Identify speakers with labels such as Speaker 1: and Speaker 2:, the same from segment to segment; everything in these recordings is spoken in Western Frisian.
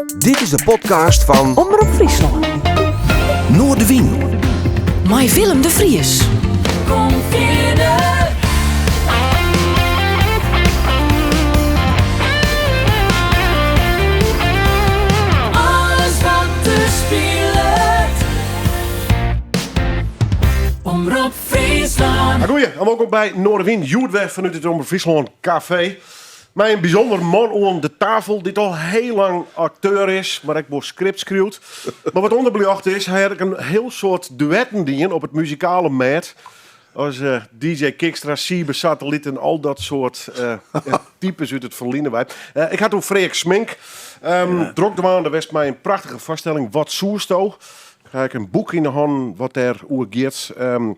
Speaker 1: Dit is de podcast fan
Speaker 2: Omrop Fryslân.
Speaker 1: Noardewyn.
Speaker 2: Mei Willem de Vries.
Speaker 3: Kom fierder. Alles wat der spilet. Omrop Fryslân.
Speaker 4: Goeie en wolkom by Noardewyn, hjoed wer fanút it Omrop Fryslân Kafee. Mei in bysûnder man oan de tafel dy't al hiel lang akteur is, mar ek wol skript skriuwt. Mar wat ûnderbljocht is, hy hat ek in hiel soad duetten dien op it muzikale mêd. As DJ Kikstra, Siebe Satelliet en al dat soart types út it ferline wei. Ik ha it oer Freark Smink. Drok dwaande west mei in prachtige foarstelling, Wat soesto? Krij ik in boek yn de hannen wat dêr oer giet. En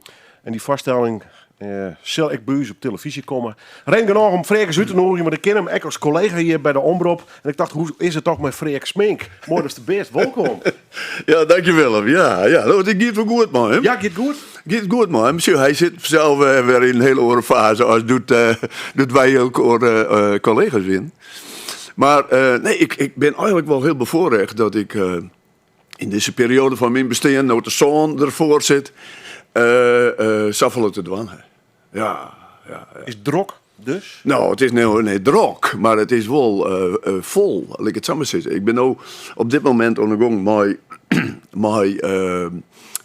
Speaker 4: dy foarstelling sil ek by ús op telefyzje komme. Reden genôch om Freark ris út te nûgjen, want ik kin him ek as kollega hjir by de Omrop. En ik tocht, hoe is it toch mei Freark Smink? Moai datst der bist, wolkom.
Speaker 5: Ja, dank je Willem. Ja, ja. No, it giet wol goed mei him.
Speaker 4: Ja, giet goed?
Speaker 5: Giet goed mei him. Sjoch, hy sit sels wer yn in hiele oare faze as doe't, doe't wy elkoar kollega's wienen. Mar nee, ik, ik bin eigenlik wol hiel befoarrecht dat ik yn dizze perioade fan myn bestean, no't de soan derfoar sit, safolle te dwaan ha. Ja, ja, ja.
Speaker 4: Is drok dus?
Speaker 5: No, it is no net drok, mar it is wol fol, lit ik it sa mar sizze. Ik bin no op dit momint oan de gong mei, mei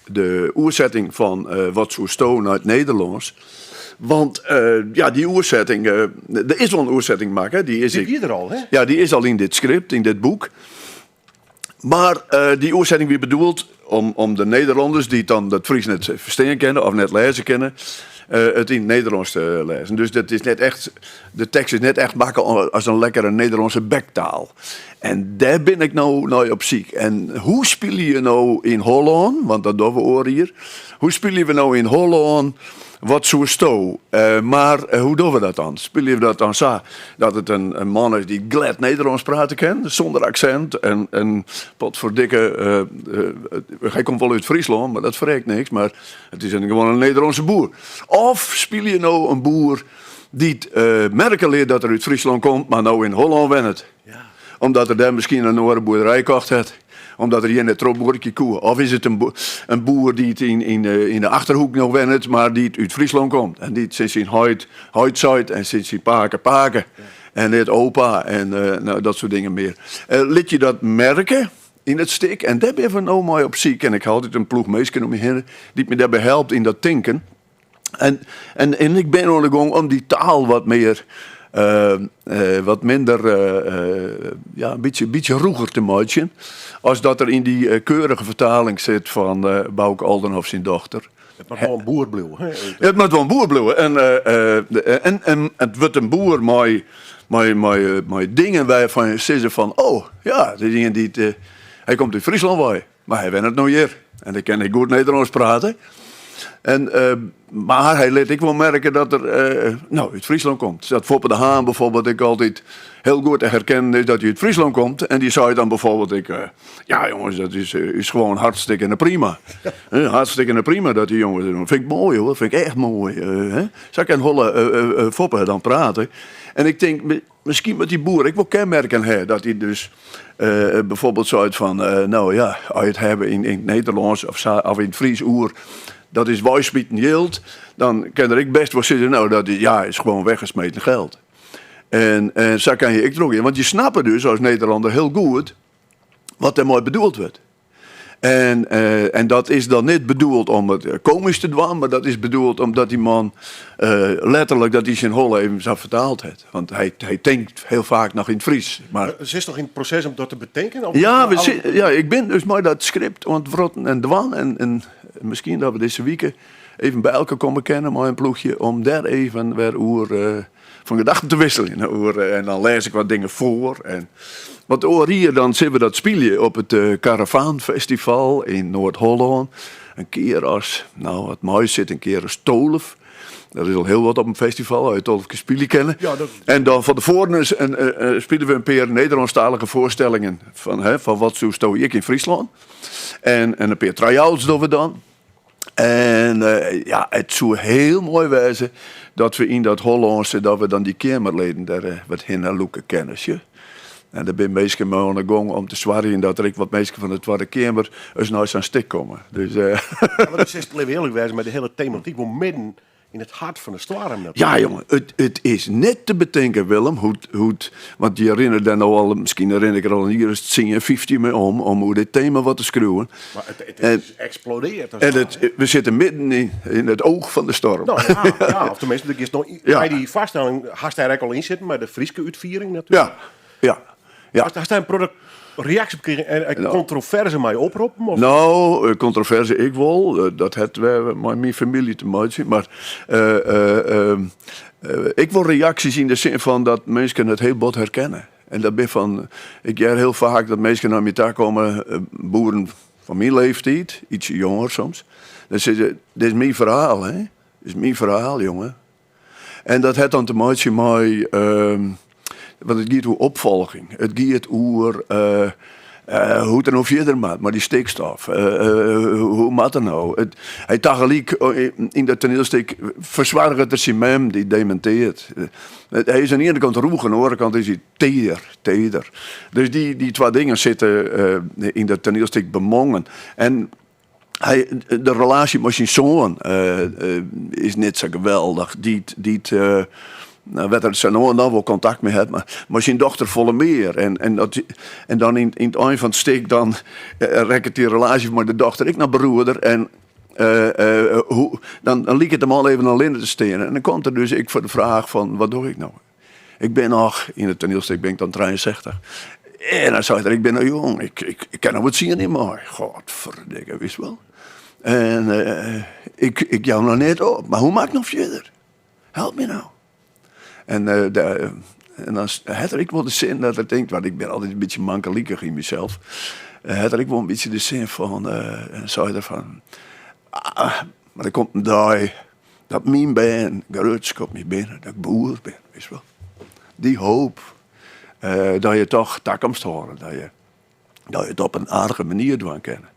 Speaker 5: de oersetting fan Wat soesto nei it Nederlânsk. Want ja, dy oersetting, der is wol in oersetting makke. Dy is
Speaker 4: Dy wie der al, hè?
Speaker 5: Ja, dy is al yn dit skript, yn dit boek. Mar dy oersetting wie bedoeld om de Nederlanners dy't dan it Frysk net ferstean kinne of net lêze kinne, it yn it Nederlânsk te lêzen. Dus dat is net echt, de tekst is net echt makke as in lekkere Nederlânske bektaal. En dêr bin ik no nei op syk. En hoe spylje je no yn Hollân, want dat dogge we oar jier, hoe spylje we no yn Hollân Wat soesto? Mar hoe dogge we dat dan? Spylje we dat dan sa dat it in man is dy't glêd Nederlânsk prate kin, sûnder aksint en, en potferdikke, hy komt wol út Fryslân, mar dat ferrekt niks, mar it is in gewoan in Nederlânske boer. Of spylje no in boer dy't merke lit dat er út Fryslân komt, mar no yn Hollân wennet. Omdat er dêr miskien in oare boerderij kocht hat. Omdat er hjir net trochbuorkje koe. Of is it in boer dy't yn de Achterhoek no wennet, mar dy't út Fryslân komt. En dy't tsjin syn heit heit seit en tsjin syn pake pake. En net opa en no, dat soart dingen mear. Lit je dat merke yn it stik. En dêr binne we no mei op syk. En ik ha altyd in ploech minsken om my hinne dy't my dêrby helpt yn dat tinken. En, en, en ik bin oan de gong om dy taal wat mear, wat minder, ja, in bytsje, bytsje rûger te meitsjen. As dat der yn dy keurige fertaling sit fan Bouke Oldenhof syn dochter.
Speaker 4: It moat wol in boer bliuwe. Hè?
Speaker 5: It moat wol in boer bliuwe. En, en, en it wurdt in boer mei, mei, mei, mei dingen wêrfan je sizze fan, oh ja, dit is ien dy't, hy komt út Fryslân wei. Mar hy wennet no hjir en hy kin ek goed Nederlânsk prate. En, mar hy lit ek wol merke dat er no, út Fryslân komt. Dat Foppe de Haan bijvoorbeeld ek altyd hiel goed te herkennen is dat hy út Fryslân komt. En dy seit dan bijvoorbeeld ek, ja jonges, dat is, is gewoon hartstikke prima. Hartstikke prima dat die jonges dat doen. Vind ik mooi hoor, vind ik echt mooi. Hè? Sa kin holle Foppe dan prate. En ik tink, Miskien moat dy boer ek wol kenmerken ha, dat hy dus bijvoorbeeld seit fan, no ja, as je it hawwe yn it Nederlânsk of sa, of yn it Frysk oer, dat is weismiten jild, dan kin er ek bêst wol sizze, no dat is, ja, is gewoon weggesmeten geld. En, en sa kan je ek trochgean, want je snappe dus as Nederlander hiel goed wat dêrmei bedoeld wurdt. En, en dat is dan net bedoeld om it komysk te dwaan, mar dat is bedoeld omdat dy man letterlik dat hy syn holle even sa fertaald hat. Want hy, hy tinkt hiel faak noch yn it Frysk. Mar
Speaker 4: Sitst noch yn it proses om dat te betinken? Of
Speaker 5: ja, we, ja, ik bin dus mei dat skript oan it wrotten en dwaan. En, en miskien dat we dizze wike even by elkoar komme kinne mei in ploechje om dêr even wer oer fan gedachten te wikseljen. Oer, en dan lês ik wat dingen foar. En, want oar jier dan sille we dat spylje op it Karavaanfestival yn Noard-Hollân. In kear as, no wat mei sit, in kear as 12. Dat is al hiel wat op in festival, as je 12 kear spylje kinne.
Speaker 4: Ja, dat...
Speaker 5: En dan fan tefoaren is in, spylje we in pear Nederlânsktalige foarstellingen fan, hè, fan Wat soesto ek yn Fryslân. En, en in pear try-outs dogge we dan. En ja, it soe hiel moai wêze dat we yn dat Hollânske, dat we dan dy keamerleden dêr wat hinne lûke kinne, sjoch. En der binne minsken mei oan de gong om te soargjen dat der ek wat minsken fan de Twadde Keamer ris nei sa'n stik komme. Dus,
Speaker 4: Ja, mar do sitst, litte we earlik wêze, mei de hiele tematyk wol midden yn it hart fan de stoarm.
Speaker 5: Ja, jonge, it is net te betinken, Willem, hoe't, want je rinne dêr no al, miskien rin ik der al in jier as 10, 15 mei om, om oer dit tema wat te skriuwen.
Speaker 4: Mar it is eksplodearre.
Speaker 5: En we sitte midden yn it oog fan de storm.
Speaker 4: No ja, ja, of teminsten, do giest no mei dy foarstelling, hast dêr ek al yn sitten, mei de Fryske útfiering natuerlik.
Speaker 5: Ja, ja, ja.
Speaker 4: Hast dêr in protte reaksje op krigen en ek kontroverse mei oproppen? Of?
Speaker 5: No, kontroverse ik wol. Dat hat wer mei myn famylje te meitsjen. Mar ik wol reaksjes yn de sin fan dat minsken it hiel bot herkenne. En dat bin fan, ik hear hiel faak dat minsken nei my ta komme, boeren fan myn leeftiid, ytsje jonger soms. Dan sizze, dit is myn ferhaal, hè. Dit is myn ferhaal, jonge. En dat hat dan te meitsjen mei, want it giet oer opfolging. It giet oer hoe't er no fierder moat mei dy stikstof. Hoe moat er no? Hy tagelyk yn dat toanielstik fersoarget er syn mem dy't deminteart. Hy is oan de iene kant rûch, oan de oare kant is hy tear, teder. Dus dy twa dingen sitte yn dat toanielstik bemongen. En hy, de relaasje mei syn soan is net sa geweldich. Dy't, dy't wêr't er sa no en dan wol kontakt mei hat, mar mei syn dochter folle mear. En, en, dat, en dan yn, yn it ein fan it stik dan rekket dy relaasje mei de dochter ek noch beroerder. En hoe, dan, dan liket him al even allinne te stean. En dan komt er dus ek foar de fraach fan, wat doch ik no? Ik bin noch, yn it toanielstik bin ik dan 63. En dan sei er, ik bin noch jong, ik, ik, ik kin noch wat sjen yn my. Godferdikke, wist wol. En ik, ik jou noch net op, mar hoe moat ik no fierder? Help my no. En, de, en dan hat er ek wol de sin dat er tinkt, want ik bin altyd in bytsje mankelikich yn mysels. Hat er ek wol in bytsje de sin fan, en sei er fan, ah, mar der komt in dei dat myn bern grutsk op my binne, dat ik boer bin, wist wol. Dy hoop dat je toch takomst hâlde, dat je, dat je it op in aardige manier dwaan kinne.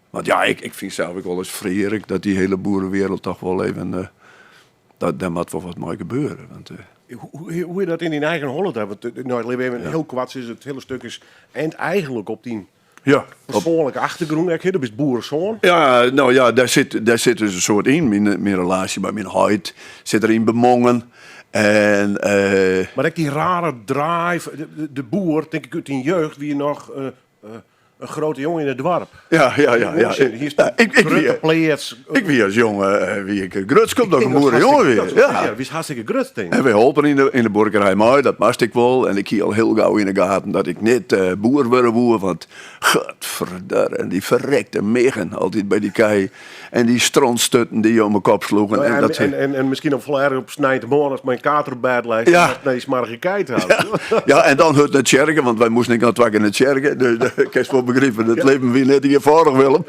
Speaker 5: Want ja, ik, ik fyn sels ek wolris freark dat dy hiele boerewereld toch wol even, dat, dêr moat wol wat mei gebeure. Want,
Speaker 4: Hoe, hoe is dat yn dyn eigen holle daar? Want no, litte we even hiel koart sizze, it hiele stik is ent eigenlik op dyn
Speaker 5: Ja.
Speaker 4: persoanlike achtergrûn ek. Do bist boeresoan.
Speaker 5: Ja, no ja, dêr sit, dêr sit dus in soart yn. Myn, myn relaasje mei myn heit sit deryn bemongen. En,
Speaker 4: Mar ek dy rare draai, de, de boer, tink ik út dyn jeugd, wie noch in grote jongen yn it doarp.
Speaker 5: Ja, ja, ja. ja.
Speaker 4: Hier is ik, ik grutte pleats.
Speaker 5: Ik wie as jonge eh, wie ik grutsk op dat ik in boerejonge wie.
Speaker 4: Ja. Ja, wie hartstikke grut, tink
Speaker 5: En wy holpen yn de buorkerij mei, dat moast ik wol. En ik hie al hiel gau yn de gaten dat ik net eh, boer wurde woe, want godverdarre, en dy ferrekte miggen altyd by dy kij. En dy strontstutten dy't je om 'e kop sloegen.
Speaker 4: Nou ja,
Speaker 5: en, dat
Speaker 4: en, en, en miskien noch folle erger op sneintemoarn as mei in kater op bêd leist.
Speaker 5: Ja.
Speaker 4: Nei smarige kij te hawwen.
Speaker 5: Ja, en dan hurd nei tsjerke, want wy moasten ek noch twa kear nei tsjerke. Dus dat kinst wol begripe, it libben wie net ienfâldich, Willem.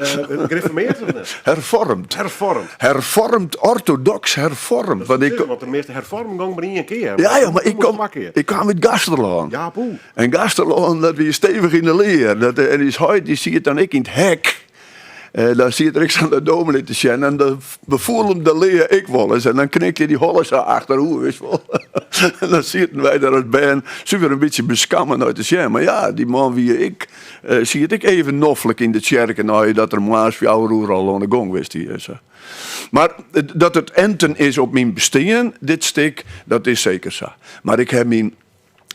Speaker 4: Gereformeard of net?
Speaker 5: Hervormd.
Speaker 4: Hervormd.
Speaker 5: Hervormd, orthodox hervormd.
Speaker 4: Want ik, want de measte hervormden gongen mar ien kear.
Speaker 5: Ja, ja, mar ik kom, ik kwam út Gaasterlân.
Speaker 4: Ja, poe.
Speaker 5: En Gaasterlân, dat wie stevich yn de lear. Dat, en ús heit dy siet dan ek yn it hek. Dan siet er ek sa nei de dominee te sjen en dan befoel him de lear ek wolris. En dan knikte dy holle sa achteroer, wist wol. En dan sieten wy der as bern suver in bytsje beskamme nei te sjen. Mar ja, dy man wie ek, siet ek even noflik yn de tsjerke neidat er moarns fjouwer oere al oan de gong west hie. Sa. Mar dat it enten is op myn bestean, dit stik, dat is seker sa. Mar ik ha myn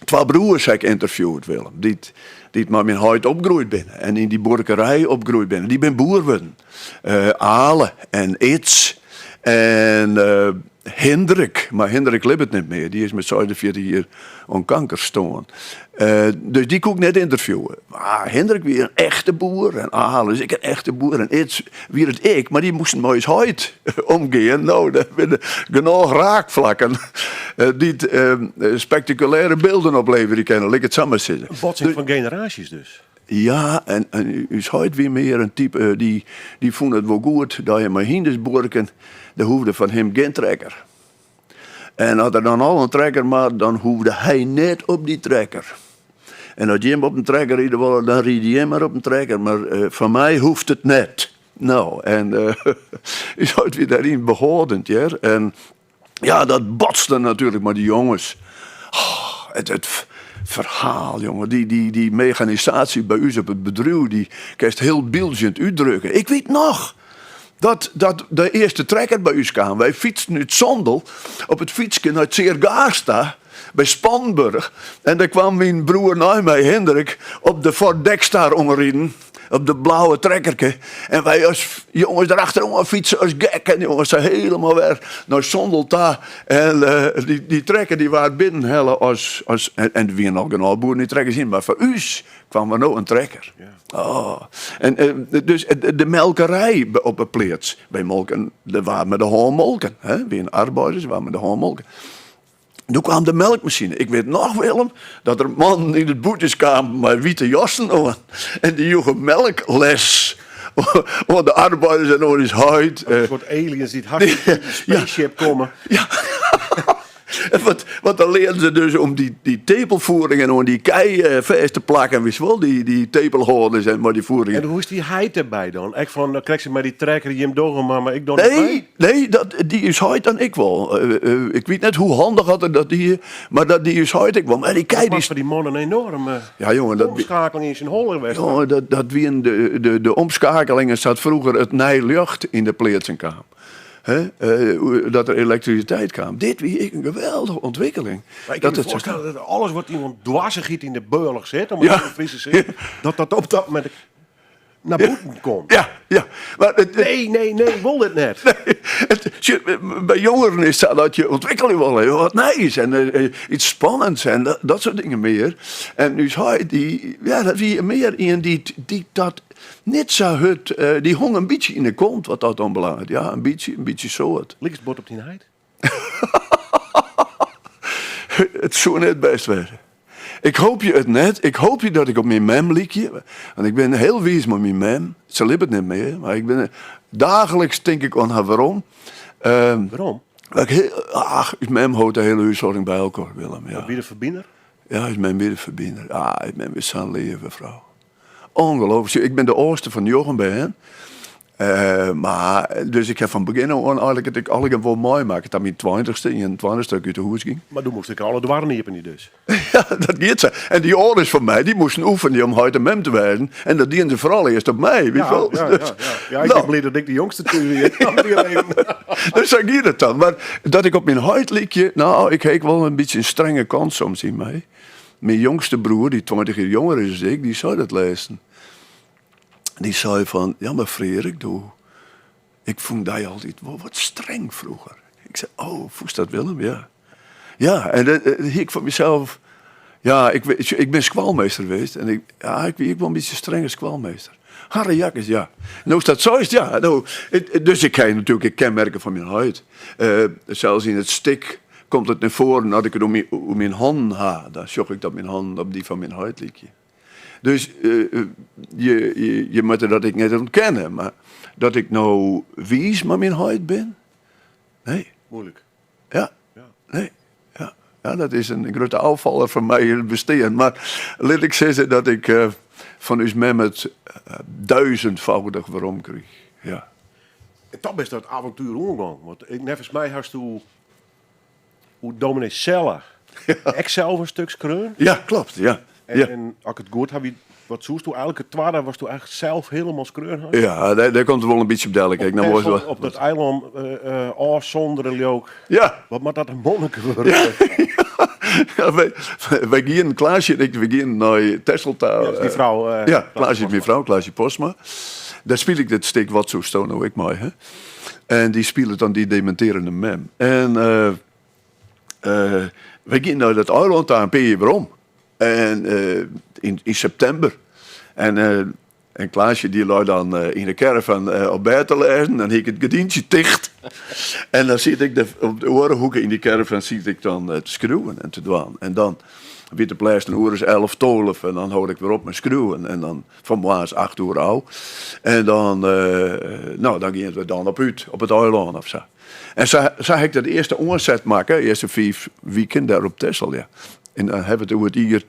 Speaker 5: Twa broers ha ik ynterviewd, Willem, dy't, dy't mei myn heit opgroeid binne en yn dy buorkerij opgroeid binne. Dy binne boer wurden. Eh, Ale en Ids en eh, Hindrik, mar Hindrik libbet net mear. Dy is mei 46 jier oan kanker stoarn. Eh, dus dy koe ik net ynterviewe. Mar Hindrik wie in echte boer en Ale is ek in echte boer en Ids wie it ek, mar dy moasten mei ús heit omgean. No, dêr binne genôch raakflakken dy't spektakulêre bylden opleverje kinne, lit ik it sa mar sizze.
Speaker 4: In botsing fan generaasjes dus?
Speaker 5: Ja, en ús heit wie mear in type dy, dy fûn it wol goed dat je mei hynders buorken, der hoegde fan him gjin trekker. En as der dan al in trekker moat, dan hoegde hy net op dy trekker. En as jim op in trekker ride wolle, dan ride jim mar op in trekker, mar fan my hoecht it net. No, en ús heit wie dêryn behâldend, hear. En ja, dat botste natuerlik mei dy jonges. Oh, it, it. Ferhaal, jonge. Dy, dy, dy mechanisaasje by ús op it bedriuw, dy kinst hiel byldzjend útdrukke. Ik wit noch dat, dat de earste trekker by ús kaam. Wy fytsten út Sondel op it fytske nei Tseergaast ta, by Spannenburg. En dêr kwam myn broer nei my, Hindrik, op de Ford Dextar oanriden. Op de blauwe trekkerke. En wy as jonges derachteroan fytse as gekken, jonges, sa helemaal wer nei Sondel ta. En eh, dy, dy trekker dy waard binnenhelle as, as en, en der wiene al genôch boeren dy't trekkers hiene, mar foar ús kwam der no in trekker. Oh. En, eh, dus eh, de melkerij op de pleats, wy molken, der waard mei de hân molken. Hè? Wiene arbeiders, waard mei de hân molken. Doe kwam de melkmasine. Ik wit noch, Willem, dat der mannen yn it bûthús kamen mei wite jassen oan. En dy joegen melkles oan de arbeiders en oan ús heit.
Speaker 4: Een soort aliens dy't hartstikke út in spaceship komme.
Speaker 5: Ja. Want, want dan learden se dus om dy, dy tepelvoeringen oan dy kij eh, fêst te plakken, wist wol, dy, dy tepelhâlders en mei dy voeringen.
Speaker 4: En hoe is dy heit derby dan? Ek fan, dan krijg ze mei dy trekker, jim dogge mar, mar ik doch net mei?
Speaker 5: Nee, nee, dat die ús heit dan ek wol. Ik wit net hoe handich dat er dat die, mar dat die ús heit ek wol. Mar dy kij
Speaker 4: Dat
Speaker 5: dy
Speaker 4: moat foar dy man in enorme
Speaker 5: Ja, jonge, dat
Speaker 4: omschakeling yn syn holle west ha.
Speaker 5: Jonge, dat, dat wienen de, de, de omskakelingen sa't froeger it nij ljocht yn de pleatsen kaam. Hè? Dat der elektrisiteit kaam. Dit wie ek in geweldige ûntwikkeling.
Speaker 4: Maar ik kan
Speaker 5: Dat
Speaker 4: me
Speaker 5: it sa
Speaker 4: foarstelle dat alles wat yn dwarsichheid yn de bealch sit, om it
Speaker 5: Ja.
Speaker 4: yn Frysk te sizzen, dat dat op dat momint nei bûten komt.
Speaker 5: Ja, ja. Maar it, it,
Speaker 4: Nee, nee, nee, wol dit net.
Speaker 5: Nee, it, sjoch, by jongeren is it sa dat je ûntwikkelje wolle, wat nijs en eh, iets spannends en dat, dat soart dingen mear. En ús heit, dy, ja, dat wie mear ien dy't, dy't dat net sa hurd, eh, dy hong in bytsje yn de kont wat dat oanbelanget. Ja, in bytsje, in bytsje soad.
Speaker 4: Likest bot op dyn heit?
Speaker 5: It soe net bêst wêze. Ik hoopje it net. Ik hoopje dat ik op myn mem lykje. Want ik bin hiel wiis mei myn mem. Se libbet net mear, mar ik bin dagelijks tink ik oan har werom.
Speaker 4: Werom?
Speaker 5: Ik heel, ach, ús mem hold de hiele húshâlding by elkoar, Willem. Ja.
Speaker 4: Dat wie de ferbiner?
Speaker 5: Ja, ús mem wie de ferbiner. Ah, ús mem wie sa'n leave frou. Ongelooflijk. Ik bin de âldste fan njoggen bern. Eh, mar, dus ik ha fan begjin ôf oan eigenlik it ek allegear wol meimakke. Ta myn tweintichste, ienentweintichste, dat ik út 'e hûs gyng.
Speaker 4: Mar doe moast ik alle doarren iepenje dus.
Speaker 5: Ja, dat giet sa. En dy âlders fan my, dy moasten oefenje om heit en mem te wêzen. En dat dienen se foaral earst op my, witst
Speaker 4: Ja,
Speaker 5: wol.
Speaker 4: ja, ja, ja. Ja, ik
Speaker 5: Nou.
Speaker 4: bin bliid dat ik de jongste thús wie. Om dy reden.
Speaker 5: Dus sa giet it dan. Mar dat ik op myn heit lykje, no, ik ha ek wol in bytsje in strenge kant soms yn my. Myn jongste broer, dy't 20 jier jonger is as ik, dy sei dat lêsten. Dy sei fan, ja mar Freark, doe, ik fûn dy altyd wol wat streng froeger. Ik sei, oh, fûnst dat Willem? Ja. Ja, en dat hie ik fan mysels, ja, ik, ik bin skoalmeester west en ik, ja, ik wie ek wol in bytsje strenge skoalmeester. Harre jakkes, ja. No'tst dat seist, ja. No, dus ik ha natuerlik ek kenmerken fan myn heit. Sels yn it stik komt it nei foaren as ik it oer myn hannen ha, dan sjoch ik dat myn hannen op dy fan myn heit lykje. Dus je, je moatte dat ek net ûntkenne, mar dat ik no wiis mei myn heit bin? Nee.
Speaker 4: Moeilijk.
Speaker 5: Ja. Nee. Ja. Ja, dat is in grutte ôffaller foar my yn it bestean. Mar lit ik sizze dat ik fan ús mem it duizendvoudig werom kriich. Ja.
Speaker 4: En toch bist dat avontuer oangong. Want ik, neffens my hasto oer dominee Celle ek sels in stik skreaun.
Speaker 5: Ja, klopt. Ja.
Speaker 4: En,
Speaker 5: ja.
Speaker 4: en as ik it goed ha, wie, wat soesto eigenlik it twadde watsto eigenlik sels hielendal skreaun hast?
Speaker 5: Ja, dêr komt it wol in bytsje op del. Kijk,
Speaker 4: Op
Speaker 5: nou moast
Speaker 4: Texel,
Speaker 5: wel-
Speaker 4: op dat eilân eh, ôfsondere leau 'k.
Speaker 5: Ja.
Speaker 4: Wat moat dat in monnike wurde?
Speaker 5: Ja, wy gienen, Klaasje en ik, we gienen nei Texel ta.
Speaker 4: Ja, dat is dy frou,
Speaker 5: ja, Klaasje is myn frou, Klaasje Postma. Dêr spile ik dit stik Wat soesto no ek mei, hè? En dy spilet dan dy dementerende mem. En wy gienen nei dat eilân ta in pear jier werom. En yn septimber. En en Klaasje dy lei dan yn de caravan op bêd te lêzen. Dan hie ik it gerdyntsje ticht. En dan siet ik op de oare hoeke yn dy caravan siet ik dan te skriuwen en te dwaan. En dan wie it op lêst in oer as 11, 12 en dan hold ik wer op mei skriuwen. En dan fan moarns 8 oere ôf. En dan, no, dan giene we dan op út, op it eilân of sa. En sa, sa ha ik dat earste oanset makke, earste 5 wiken dêr op Texel, ja. En dan ha we it oer it jier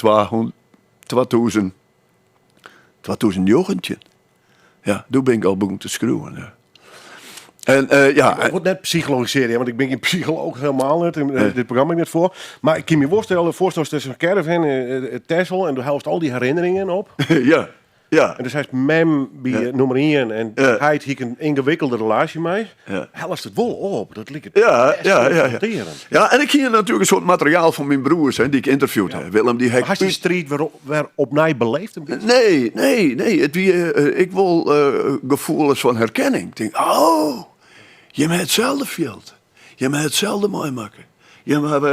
Speaker 5: 2019. Ja, doe bin ik al begûn te skriuwen, ja. En, eh, ja,
Speaker 4: Ik wol net psychologisearje, want ik bin gjin psycholooch helemaal net. En, eh, Dit programma ik net foar. Mar ik kin my wol stelle, foarstelle, it is in caravan, eh, Texel, en do hellest al dy herinneringen op.
Speaker 5: ja, ja.
Speaker 4: En dus hast mem by nûmer ien en
Speaker 5: Ja.
Speaker 4: heit hie ik in yngewikkelde relaasje mei.
Speaker 5: Ja.
Speaker 4: Hellest it wol op, dat liket
Speaker 5: Ja,
Speaker 4: bêst
Speaker 5: ja, ja, ja.
Speaker 4: konfrontearjend.
Speaker 5: Ja, en ik hie natuerlik in soart materiaal fan myn broers, hè, dy't ik ynterviewd ha. Willem, dy ha
Speaker 4: Hast dy striid wer, wer opnij beleefd in bytsje?
Speaker 5: Nee, nee, nee. It wie, eh, ik wol eh, gefoelens fan herkenning. Ik tink, oh, jimme ha itselde field. Jimme ha itselde meimakke. Jimme hawwe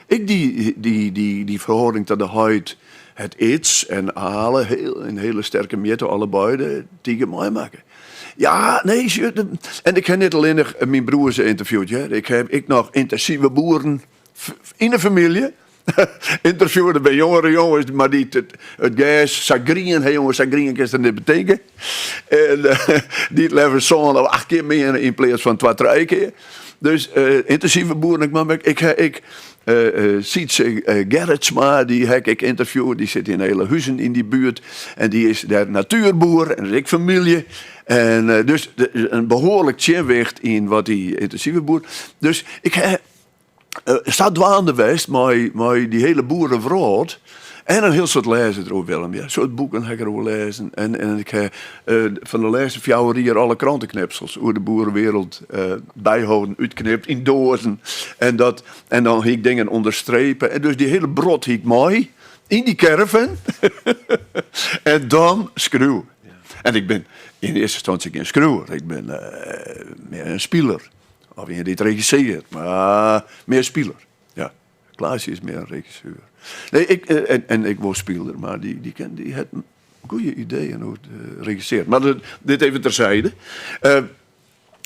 Speaker 5: eh, ek dy, dy, dy, dy ferhâlding ta de heit, it Ids en Ale, heel, in hiele sterke mjitte allebeide, tige meimakke. Ja, nee, sjoch, en ik ha net allinnich myn broers ynterviewd, hear. Ik ha ek noch yntinsive boeren yn de famylje ynterviewd. Dat binne jongere jonges, mar dy't it, it gers sa grien, hè jonges, sa grien kinst it net betinke. En dy't leaver sân of acht kear meane yn pleats fan twa, trije kear. Dus yntinsive boeren, ik mar ik ha ek Sietse Gerritsma, dy ha ik ek ynterviewd. Dy sit yn Elahuzen yn dy buert en dy is dêr natuerboer en is ek famylje. En dus in behoarlik tsjinwicht yn wat dy yntinsive boer. Dus ik ha sadwaande west mei, mei dy hiele boerewrâld. En in hiel soad lêzen deroer, Willem. Ja, in soad boeken ha ik deroer lêzen. En, en ik ha fan de lêste fjouwer jier alle kranteknipsels oer de boerewereld byholden, útknipt yn doazen. En, dat, en dan hie ik dingen ûnderstrepe. En dus dy hiele brot hie ik mei yn dy caravan. en dan skriuwe. En ik bin yn earste ynstânsje gjin skriuwer. Ik bin mear in spiler. Of ien dy't regissearret, mar mear spiler. Ja, Klaasje is mear in regisseur. Nee, ik, en, en ik wol spiler, mar dy, dy, ken, dy hat goede ideeën oer it regissearjen. Mar dit, dit even terzijde. Uh,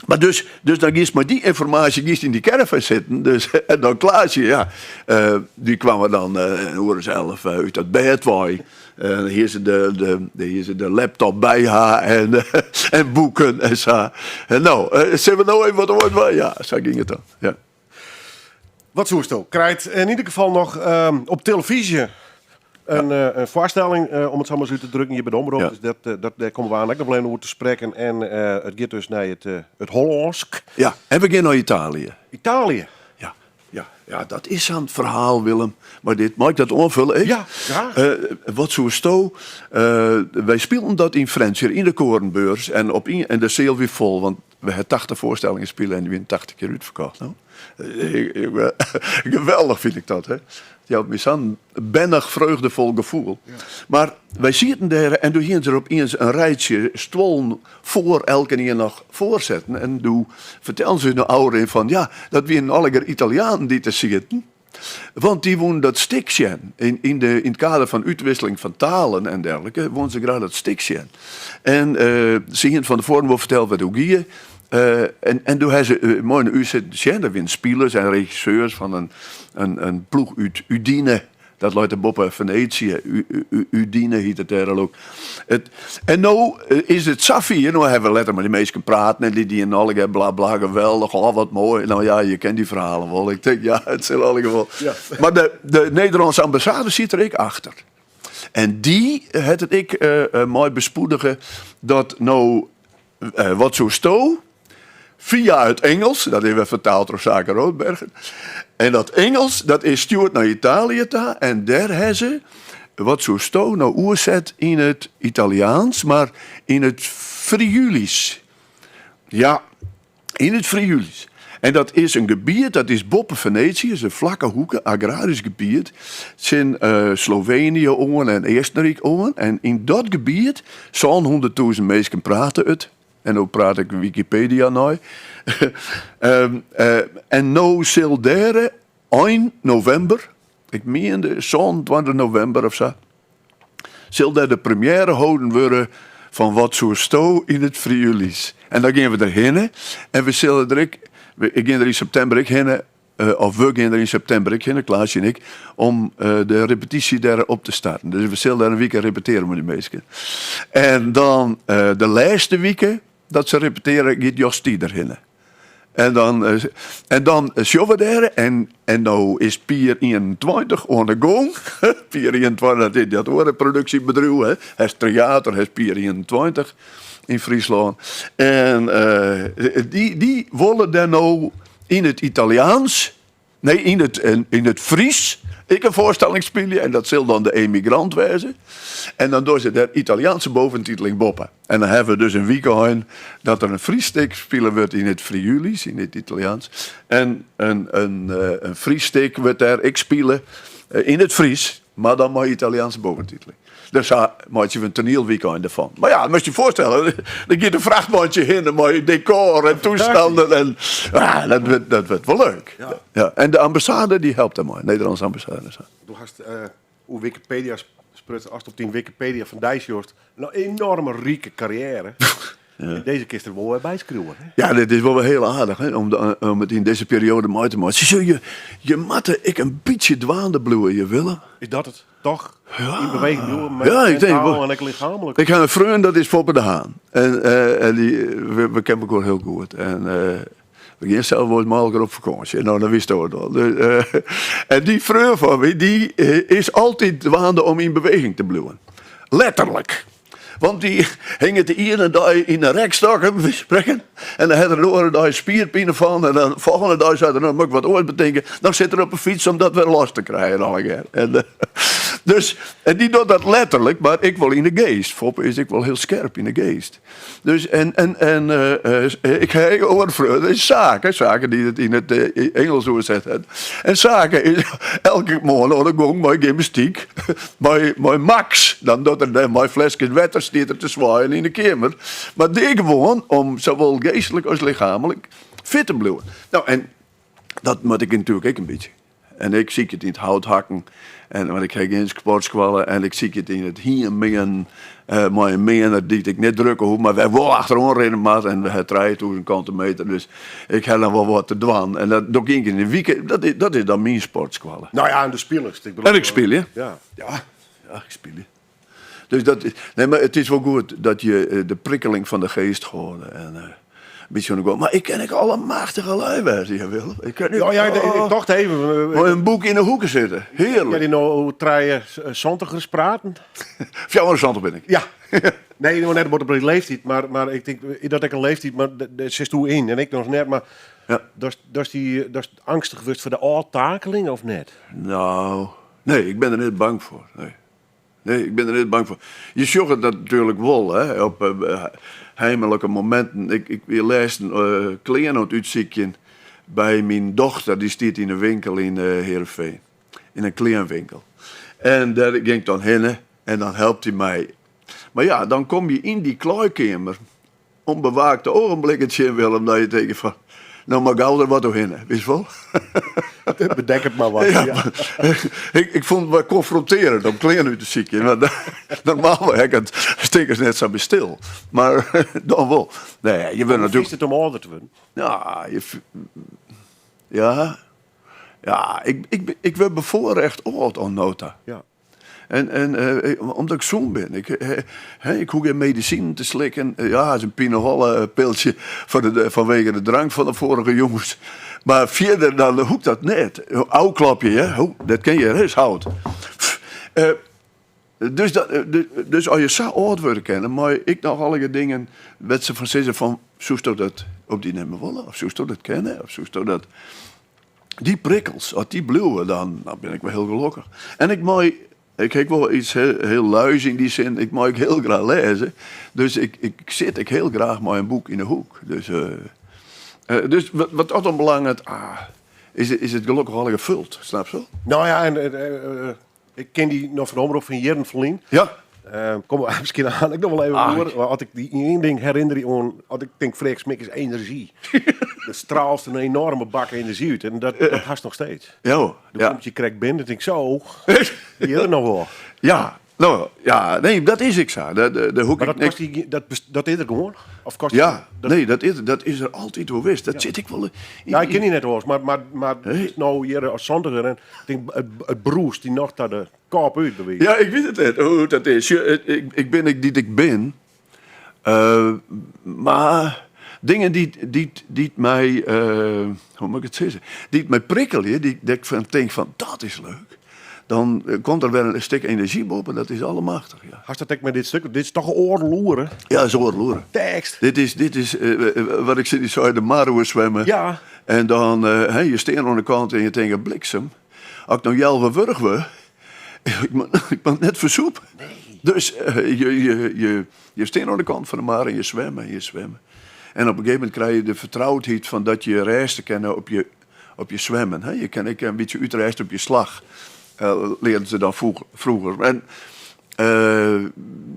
Speaker 5: mar dus, dus dan giest mei dy ynformaasje giest yn dy caravan sitten. Dus, en dan Klaasje, ja, uh, dy kwam er dan uh, in oere as 11 út dat bêd wei. En hie se de, de, de, hie se de laptop by har en, en boeken en sa. En no, sille we no even wat oars dwaan? Ja, sa gyng it dan. Ja.
Speaker 4: Wat soesto? Krijt yn ieder gefal noch ehm, op telefyzje in, ja. in foarstelling, uh, om it sa mar út te drukken, hjir by de Omrop. Ja. Dus dat, eh, dat, dêr komme we oan ek noch even oer te sprekken. En it giet dus nei it, it Hollânsk.
Speaker 5: Ja, en we gean nei Italië.
Speaker 4: Italië?
Speaker 5: Ja, ja, ja, dat is sa'n ferhaal, Willem. Mar dit, mei ik dat oanfolje? Ik?
Speaker 4: Ja, graach.
Speaker 5: Wat soesto? Wy spilen dat yn Frjentsjer, yn de Koornbeurs. En, op ien, en de seal wie fol, want we ha 80 foarstellingen spile en dy wiene 80 kear útferkocht. No? Geweldich fyn ik dat. Hè? It jout my sa'n bennich, freugdefol gefoel. Ja. Mar wy sieten dêr en doe hiene se der opiens in rijtsje stuollen foar elkenien noch foarsetten. En doe fertelden se ús nei ôfrin fan ja, dat wienen allegear Italianen dy't der sieten. Want dy woenen dat stik sjen. Yn, yn, de, yn it kader fan útwisseling fan talen en dergelike woenen se graach dat stik sjen. En uh, se hienen fan tefoaren wol ferteld wêr't it oer gie. Uh, en, en doe ha se uh, moai nei ús sitten sjen. Dat wienen spilers en regisseurs fan in, in, in ploech út Udine. Dat leit der boppe Venetië. Udine hiet it dêr al ook. It, en no is it safier, no hawwe we letter mei dy minsken praten en dy dienen allegear bla bla geweldich, oh wat moai. No ja, je ken dy ferhalen wol. Ik tink, ja, it sil allegear wol. Ja. Mar de, de Nederlânske ambassade sit der ek achter. En dy hat it ek uh, mei bespoedige dat no uh, Wat Soesto fia it Ingelsk, dat is wer fertaald troch Sake Roodbergen. En dat Ingelsk dat is stjoerd nei Italië ta en dêr ha se Wat Soesto no oerset yn it Italiaans, mar yn it Friulisch. Ja, yn it Friulisch. En dat is in gebiet dat is boppe Venetië, is in flakke hoeke, agrarysk gebiet, tsjin uh, Slovenië oan en Eastenryk oan. En yn dat gebiet, 700.000 minsken prate it. En no praat ik Wikipedia nei. um, uh, en no sil dêr ein novimber, ik miende 27 novimber of sa, sil dêr de premiêre holden wurde fan Wat Soesto yn it Friulisch. En dan gean we der hinne en we sille der ek, ik gean der yn septimber ek hinne, uh, of we gean der yn septimber ek hinne, Klaasje en ik, om uh, de repetysje dêr op te starten. Dus we sille dêr in wike repetearje mei dy minsken. En dan uh, de lêste wike dat se repetearje, giet Jos Thie der hinne. En dan, eh, en dan sjogge we dêr en, en no is Pier 21 oan de gong. Pier 21, dat is dat oare produksjebedriuw, hè. Hast Tryater, hast Pier 21 yn Fryslân. En eh, dy, dy wolle dêr no yn it Italiaans Nee, yn it, yn it Fries ek in foarstelling spylje en dat sil dan De Emigrant wêze. En dan dogge se der Italiaanse boventiteling boppe. En dan hawwe we dus in wykein dat der in Fries stik spile wurdt yn it Friulisch, yn it Italiaans. En in, in, eh, in Fries stik wurdt dêr ek spile eh, yn it Fries, mar dan mei Italiaanse boventiteling. Dus sa meitsje we in toanielwykein derfan. Mar ja, moatst je foarstelle, der giet in frachtweintsje hinne mei dekor en toestanden. En, ah, dat wurdt, dat wurdt wol leuk. Ja. Ja. En de ambassade dy helpt dermei, Nederlânske ambassade. Sa.
Speaker 4: Do hast uh, oer Wikipedia sprutsen, ast op dyn Wikipedia fan dy sjochst, in enorme rike karriêre. Ja. Dizze kinst der wol wer by skriuwe. Hè?
Speaker 5: Ja, dit is wol wer hiel aardich hè, om, de, om it yn dizze perioade mei te meitsjen. Sjoch, je, je moatte ek in bytsje dwaande bliuwe, je Willem.
Speaker 4: Is dat it? Toch? Yn beweging bliuwe,
Speaker 5: Ja, ik tink
Speaker 4: mentaal
Speaker 5: wol.
Speaker 4: en ek lichaamlik.
Speaker 5: Ik ha in freon, dat is Foppe de Haan. En, eh, en dy, we, we kenne elkoar hiel goed. En eh, we gean sels wolris mei elkoar op fakânsje. No, dan witsto it al. Dus, eh, en dy freon fan my, dy is altyd dwaande om yn beweging te bliuwen. Letterlik. Want dy hinget de iene dei yn de rekstok, by wize fan sprekken. En dan hat er de oare dei spierpine fan. En dan de folgjende dei seit er, no moat ik wat oars betinke. Dan sit er op 'e fyts om dat wer los te krijen allegear. En, eh, dus, en dy docht dat letterlik, mar ek wol yn de geast. Foppe is ek wol hiel skerp yn de geast. Dus en, en, en eh, eh, ik ha ek in oare freon, dat is Sake. Sake dy't it yn it Ingelsk oerset hat. En Sake is elke moarn oan de gong mei gymnastyk. Mei, mei Max. Dan docht er dêr mei fleskes wetter stiet er te swaaien yn de keamer. Mar dêr gewoan om sawol geastlik as lichaamlik fit te bliuwen. No, en dat moat ik natuerlik ek in bytsje. En ik sykje it yn it houthakken, en, want ik ha gjin sportskoalle. En ik sykje it yn it hiemmeanen eh, mei in meaner dy't ik net drukke hoech, mar wêr wol achteroan rinne moat. En we ha 3000 kante meter, dus ik ha dan wol wat te dwaan. En dat doch ik ien kear yn de wike, dat is, dat is dan myn sportskoalle.
Speaker 4: No ja, en do spilest. Ik bedoel,
Speaker 5: En ik spylje.
Speaker 4: Ja.
Speaker 5: Ja, ja, ik spylje. Dus dat is, nee, mar it is wol goed dat je eh, de prikkeling fan de geest hâlde en eh, in bytsje oan de gong. Mar ik kin ek allemachtige lui wêze, ja Willem. Ik kin
Speaker 4: Ja, ja, ik, ik tocht even.
Speaker 5: Mei in boek yn de hoeke sitte. Hearlik.
Speaker 4: Kin dy no oer trije santigers praten?
Speaker 5: 74 bin ik.
Speaker 4: Ja. Nee, no net op de leeftiid, mar, mar ik tink, is dat ek in leeftiid, mar dêr sitsto yn en ik noch net, mar
Speaker 5: Ja.
Speaker 4: datst, datst, dy, datst angstig wurdst foar de ôftakeling of net?
Speaker 5: No, nee, ik bin der net bang foar. Nee. Nee, ik bin der net bang foar. Je sjogge dat natuerlik wol, hè, op eh, heimlike mominten. Ik, ik wie lêsten eh, klean oan it útsykjen by myn dochter, dy stiet yn 'e winkel yn eh, Heerenveen. Yn in kleanwinkel. En dêr gyng ik dan hinne en dan helpt hy my. Mar ja, dan kom je yn dy klaaikeamer Onbewaakte ogenblikken tsjin Willem dat je tinke fan, no mar gau der wat oerhinne, witst wol?
Speaker 4: Bedek it mar wat.
Speaker 5: Ja, ik, ik fûn it wat konfrontearjend om klean út te sykjen. Want normaal ha ik it stikkers net sa by stil. Mar dan wol. Nee, je wurde
Speaker 4: Hoe
Speaker 5: natuerlik.
Speaker 4: fynst it om âlder te wurden?
Speaker 5: Ja, je, ja, ja ik, ik, ik wurd befoarrecht âld oant no ta.
Speaker 4: Ja.
Speaker 5: En, en eh, omdat ik sûn bin. Ik, eh, ik hoech gjin medisinen te slikken. Eh, ja, is in pineholle piltsje foar de, fanwege de drank fan de foarige jûns. Mar fierder dan hoecht dat net. Ôfklopje, hè? Ho, dat kin hjir, is hout. Uh, dus, dat, dus as je sa âld wurde kinne, mei ik noch allegear dingen wêr't se fan sizze fan, soesto dat op dy nimme wolle? Of soesto dat kinne? Of soesto dat... Dy prikkels, as dy bliuwe, dan, dan bin ik wol hiel gelokkich. En ik mei, ik ha ek wol iets hiel, hiel luis yn dy sin, ik mei ek hiel graach lêze. Dus ik, ik sit ek hiel graach mei in boek yn 'e hoek. Dus, eh, eh, dus wat, wat dat oanbelanget, ah, is, is it gelokkich allegear fuld, snapst wol?
Speaker 4: No ja, en eh, ik kin dy noch fan de Omrop fan jierren ferlyn.
Speaker 5: Ja.
Speaker 4: Kom miskien aan ik noch wol even
Speaker 5: Ah,
Speaker 4: oer. Maar as ik dy ien ding herinnerje oan, as ik tink Freark Smink is enerzjy. Der straalst in enoarme bak enerzjy út en dat, dat hast noch steeds.
Speaker 5: Ja,
Speaker 4: Do
Speaker 5: ja.
Speaker 4: komt hjir krekt binnen en tink zo, dy is der noch wol.
Speaker 5: Ja, no, ja, nee, dat is ek sa. De, de, de hoek
Speaker 4: Mar dat
Speaker 5: ik
Speaker 4: kost dy, dat, dat is der gewoan? Of kost
Speaker 5: Ja,
Speaker 4: dat,
Speaker 5: nee, dat is, dat is der altyd wol west. Dat sit ek wol yn.
Speaker 4: Ja, ik kin dy net oars, mar, mar, mar
Speaker 5: Nee.
Speaker 4: no hjir as santiger en ik tink, it, it brûst dy noch ta de kop út, bewiis.
Speaker 5: Ja, ik wit it net hoe dat is. Sjoch, ik, ik bin ek dy't ik bin. Uh, mar. Dingen dy't, dy't, dy't my, hoe moat ik it sizze, dy't my prikkelje, dy't, dêr't ik fan tink fan dat is leuk, dan komt der wer in stik enerzjy boppe, dat is allemachtich, ja.
Speaker 4: Hast dat ek mei dit stik? Dit is toch oardel oere?
Speaker 5: Ja, is oardel oere.
Speaker 4: Tekst.
Speaker 5: Dit is, dit is wat ik sei, de mar oer swimme.
Speaker 4: Ja.
Speaker 5: En dan, hè, je stean oan de kant en je tinke, bliksem, as ik no healwei wurch wurd, ik moat, ik moat net fersûpe.
Speaker 4: Nee.
Speaker 5: Dus je, je, je, je stean oan de kant fan de mar en je swimme en je swimme. En op in gegeven momint krije je de fertroudheid fan dat je rêste kinne op je, op je swimmen. Hè. Je kin ek in bytsje útrêste op je slach, learden se dan froeger. En,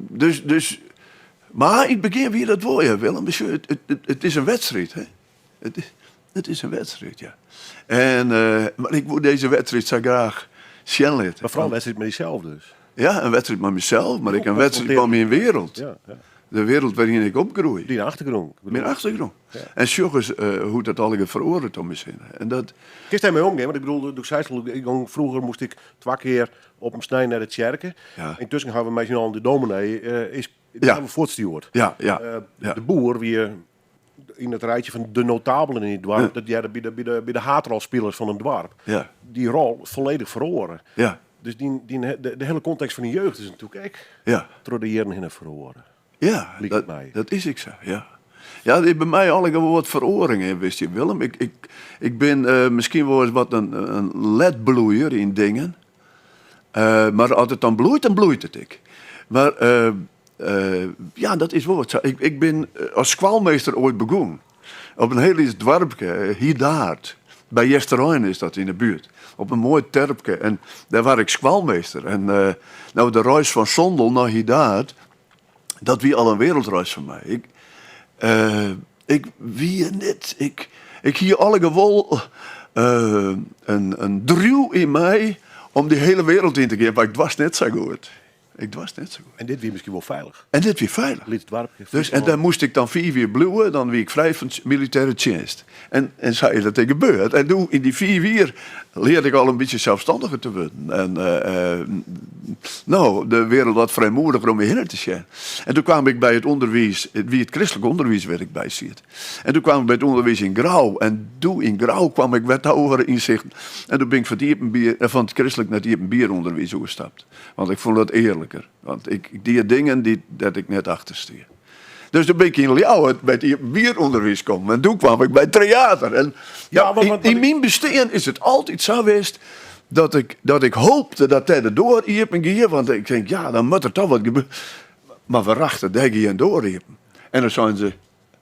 Speaker 5: dus, dus, mar yn it begjin wie dat wol, ja, Willem. It, it, it is in wedstriid, hè. It, it is in wedstriid, ja. En, mar ik woe dizze wedstriid sa graach sjen litte.
Speaker 4: Mar foaral in wedstriid mei dysels dus?
Speaker 5: Ja, in wedstriid mei mysels, mar ek in wedstriid mei myn wereld.
Speaker 4: Ja, ja.
Speaker 5: De wereld wêryn ik opgroei.
Speaker 4: Dyn achtergrûn.
Speaker 5: Myn achtergrûn. Ja. En sjoch ris hoe't dat allegear feroaret om ús hinne. En dat...
Speaker 4: Kinst dêrmei omgean? Want ik bedoel, do seist al, ik gong, froeger moast ik twa kear op in snein nei de tsjerke.
Speaker 5: Ja.
Speaker 4: Yntusken hawwe we mei syn allen de dominee is
Speaker 5: Ja.
Speaker 4: fuortstjoerd.
Speaker 5: Ja, ja, ja.
Speaker 4: De boer wie yn it rijtsje fan de notabelen yn it doarp, dat hearde by de, by de, by de haadrolspilers fan in doarp.
Speaker 5: Ja.
Speaker 4: Dy rol folledich feroare.
Speaker 5: Ja.
Speaker 4: Dus dyn, dyn, de, de hiele kontekst fan dyn jeugd is natuerlik ek
Speaker 5: Ja.
Speaker 4: troch de jierren hinne feroare.
Speaker 5: Ja,
Speaker 4: Liket
Speaker 5: dat,
Speaker 4: my.
Speaker 5: dat is ek sa, ja. Ja, der is by my allegear wol wat feroaring yn, wist je, Willem. Ik, ik, ik bin eh, miskien wol ris wat in, in letbloeier yn dingen. Eh, mar as it dan bloeit, dan bloeit it ek. Mar eh, ja, dat is wol wat sa. Ik, ik bin as skoalmeester oait begûn. Op in hiel lyts doarpke, Hidaard. By Easterein is dat yn de buert. Op in moai terpke. En dêr waard ik skoalmeester. En no, de reis fan Sondel nei Hidaard, dat wie al in wereldreis foar my. Ik, ik wie net. Ik, ik hie allegear wol in, in driuw yn my om dy hiele wereld yn te gean, mar ik doarst net sa goed. Ik doarst net sa goed.
Speaker 4: En dit wie miskien wol feilich.
Speaker 5: En dit wie feilich.
Speaker 4: Lyts doarpke.
Speaker 5: Dus, en dêr moast ik dan 5 jier bliuwe, dan wie ik frij fan militêre tsjinst. En, en sa is dat ek gebeurd. En doe, yn dy 5 jier, learde ik al in bytsje selsstanniger te wurden. En no, de wereld wat frijmoediger om my hinne te sjen. En doe kwam ik by it ûnderwiis, it wie it kristlik ûnderwiis wêr't ik by siet. En doe kwam ik by it ûnderwiis yn Grou. En doe yn Grou kwam ik wer ta oare ynsichten. En doe bin ik fan it iepenbier, fan it kristlik nei it iepenbier ûnderwiis oerstapt. Want ik fûn dat earliker. Want ik die dingen dy't, dêr't ik net achter stie. Dus doe bin ik yn Ljouwert by it iepenbier ûnderwiis kommen. En doe kwam ik by it Tryater. En
Speaker 4: Ja, want, want,
Speaker 5: yn myn bestean is it altyd sa west dat ik, dat ik hoopte dat dêr de doar iepen gie. Want ik tink, ja, dan moat der toch wat gebeuren. Mar werachtich, dêr gie in doar iepen. En dan seinen se,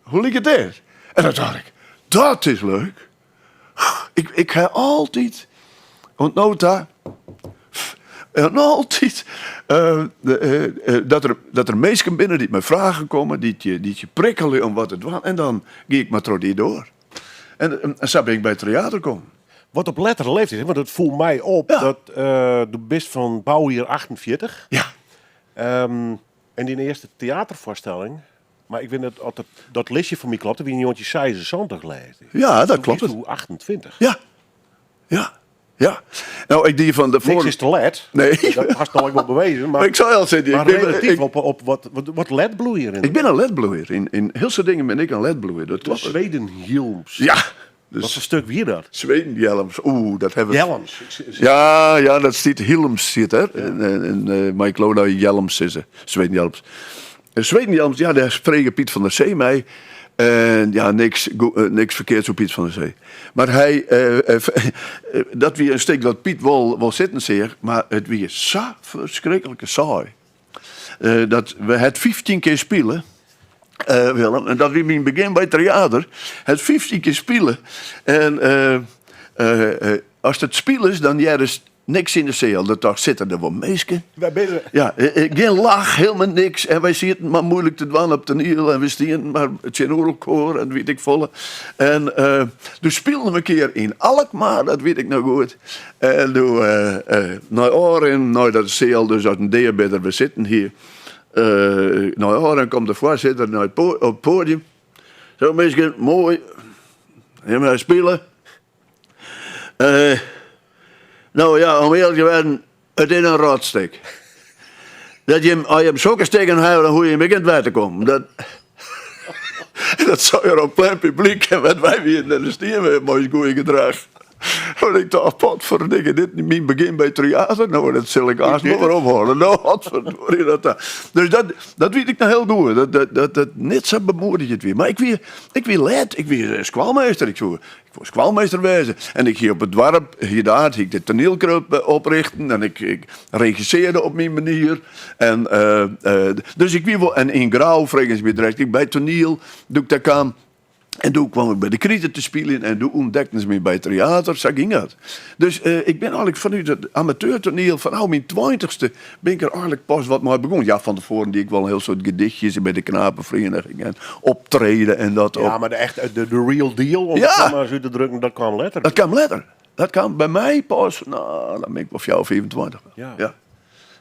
Speaker 5: hoe liket dit? En dan tocht ik, dat is leuk. Ik, ik ha altyd, oant no ta, en altyd dat der, dat der minsken binne dy't mei fragen komme, dy't je, dy't je prikkelje om wat te dwaan. En dan gie ik mar troch dy doar. En, en sa bin ik by it Tryater kommen.
Speaker 4: Wat op lettere leeftijd, want it foel my op dat do bist fan boujier 48.
Speaker 5: Ja.
Speaker 4: En dyn earste teaterfoarstelling, mar ik wit net oft dat listje fan my klopt, wie yn 1976 lêsde ik.
Speaker 5: Ja, dat klopt.
Speaker 4: Toen 28.
Speaker 5: Ja, ja, ja. Nou, ik die fan de
Speaker 4: Niks is te let.
Speaker 5: Nee.
Speaker 4: Dat hast no ek wol bewezen. Mar,
Speaker 5: ik sei al, Cindy,
Speaker 4: maar
Speaker 5: ik bin,
Speaker 4: relatief
Speaker 5: ik,
Speaker 4: op wat, wat, wat letbloeier.
Speaker 5: Ik bin in letbloeier. Yn hiel soad dingen bin ik in letbloeier. Dat klopt.
Speaker 4: Sweden-Hjelms.
Speaker 5: Ja.
Speaker 4: Dus wat foar stik wie dat?
Speaker 5: Sweden-Hjelms. Oeh, dat hawwe we.
Speaker 4: Hjelms.
Speaker 5: Ja, ja, dat stiet Hjelms stiet der. Ja. En, en, eh, mar ik leau dat Hjelms sizze. Sweden-Hjelms. Sweden-Hjelms, ja, dêr frege Piet van der Zee my. En ja, niks, niks ferkeards oer Piet van der Zee. Mar hy, dat wie in stik dat Piet wol, wol sitten seach, mar it wie sa ferskriklik saai. Dat we het 15 kear spile, Willem, en dat wie myn begjin by Tryater. Het 15 kear spile. En ast it spilest, dan hearrest niks yn de seal. Dan tocht, sitte der wol minsken?
Speaker 4: Wy binne.
Speaker 5: Ja, gjin lach, hielendal niks. En wy sieten mar moeilik te dwaan op toaniel. En we stienen mar tsjinoer elkoar en wit ik folle. En doe spilen we in kear yn Alkmaar, dat wit ik noch goed. En doe, nei ôfrin, neidat de seal dus as in deabidder wer sitten hie, nei ôfrin komt de foarsitter nei it op it poadium. Zo minsken, moai, jimme hawwe spile. No ja, om earlik te wêzen, it is in rotstik. Dat jim, as jim sokke stikken hawwe, dan hoege jim ek net wer te kommen. Dat... En dat sei er op plein publyk en wat wy wienen en dêr stiene we mei ús goeie gedrach. Want ik tocht, potferdikke, dit is myn begjin by Tryater, no dat sil ik aanst wol wer ophâlde. No, godverdorie dat ta. Dus dat, dat wit ik noch hiel goed, dat, dat, dat, dat net sa bemoedigjend wie. Mar ik wie, ik wie let, ik wie skoalmeester, ik soe, ik woe skoalmeester wêze. En ik hie op it doarp, Hidaard, hie ik de toanielklup oprichten en ik, ik regissearde op myn manier. En, dus ik wie wol, en yn Grou fregen se my direkt ek by toaniel, doe't ik dêr kaam. En doe kwam ik by de Krite te spyljen en doe ûntdekten se my by Tryater, sa gyng dat. Dus ik bin eigenlik fanút it amateurtoaniel, fanôf myn tweintichste, bin ik der eigenlik pas wat mei begûn. Ja, fan tefoaren die ik wol in hiel soad gedichtjes by de knapenferieniging en optreden en dat.
Speaker 4: Ja, mar de echte, de real deal, om it sa mar ris út te drukken, dat kaam letter.
Speaker 5: Dat kaam letter. Dat kaam by my pas, no, dan bin ik wol fjouwer, 25.
Speaker 4: Ja.
Speaker 5: Ja.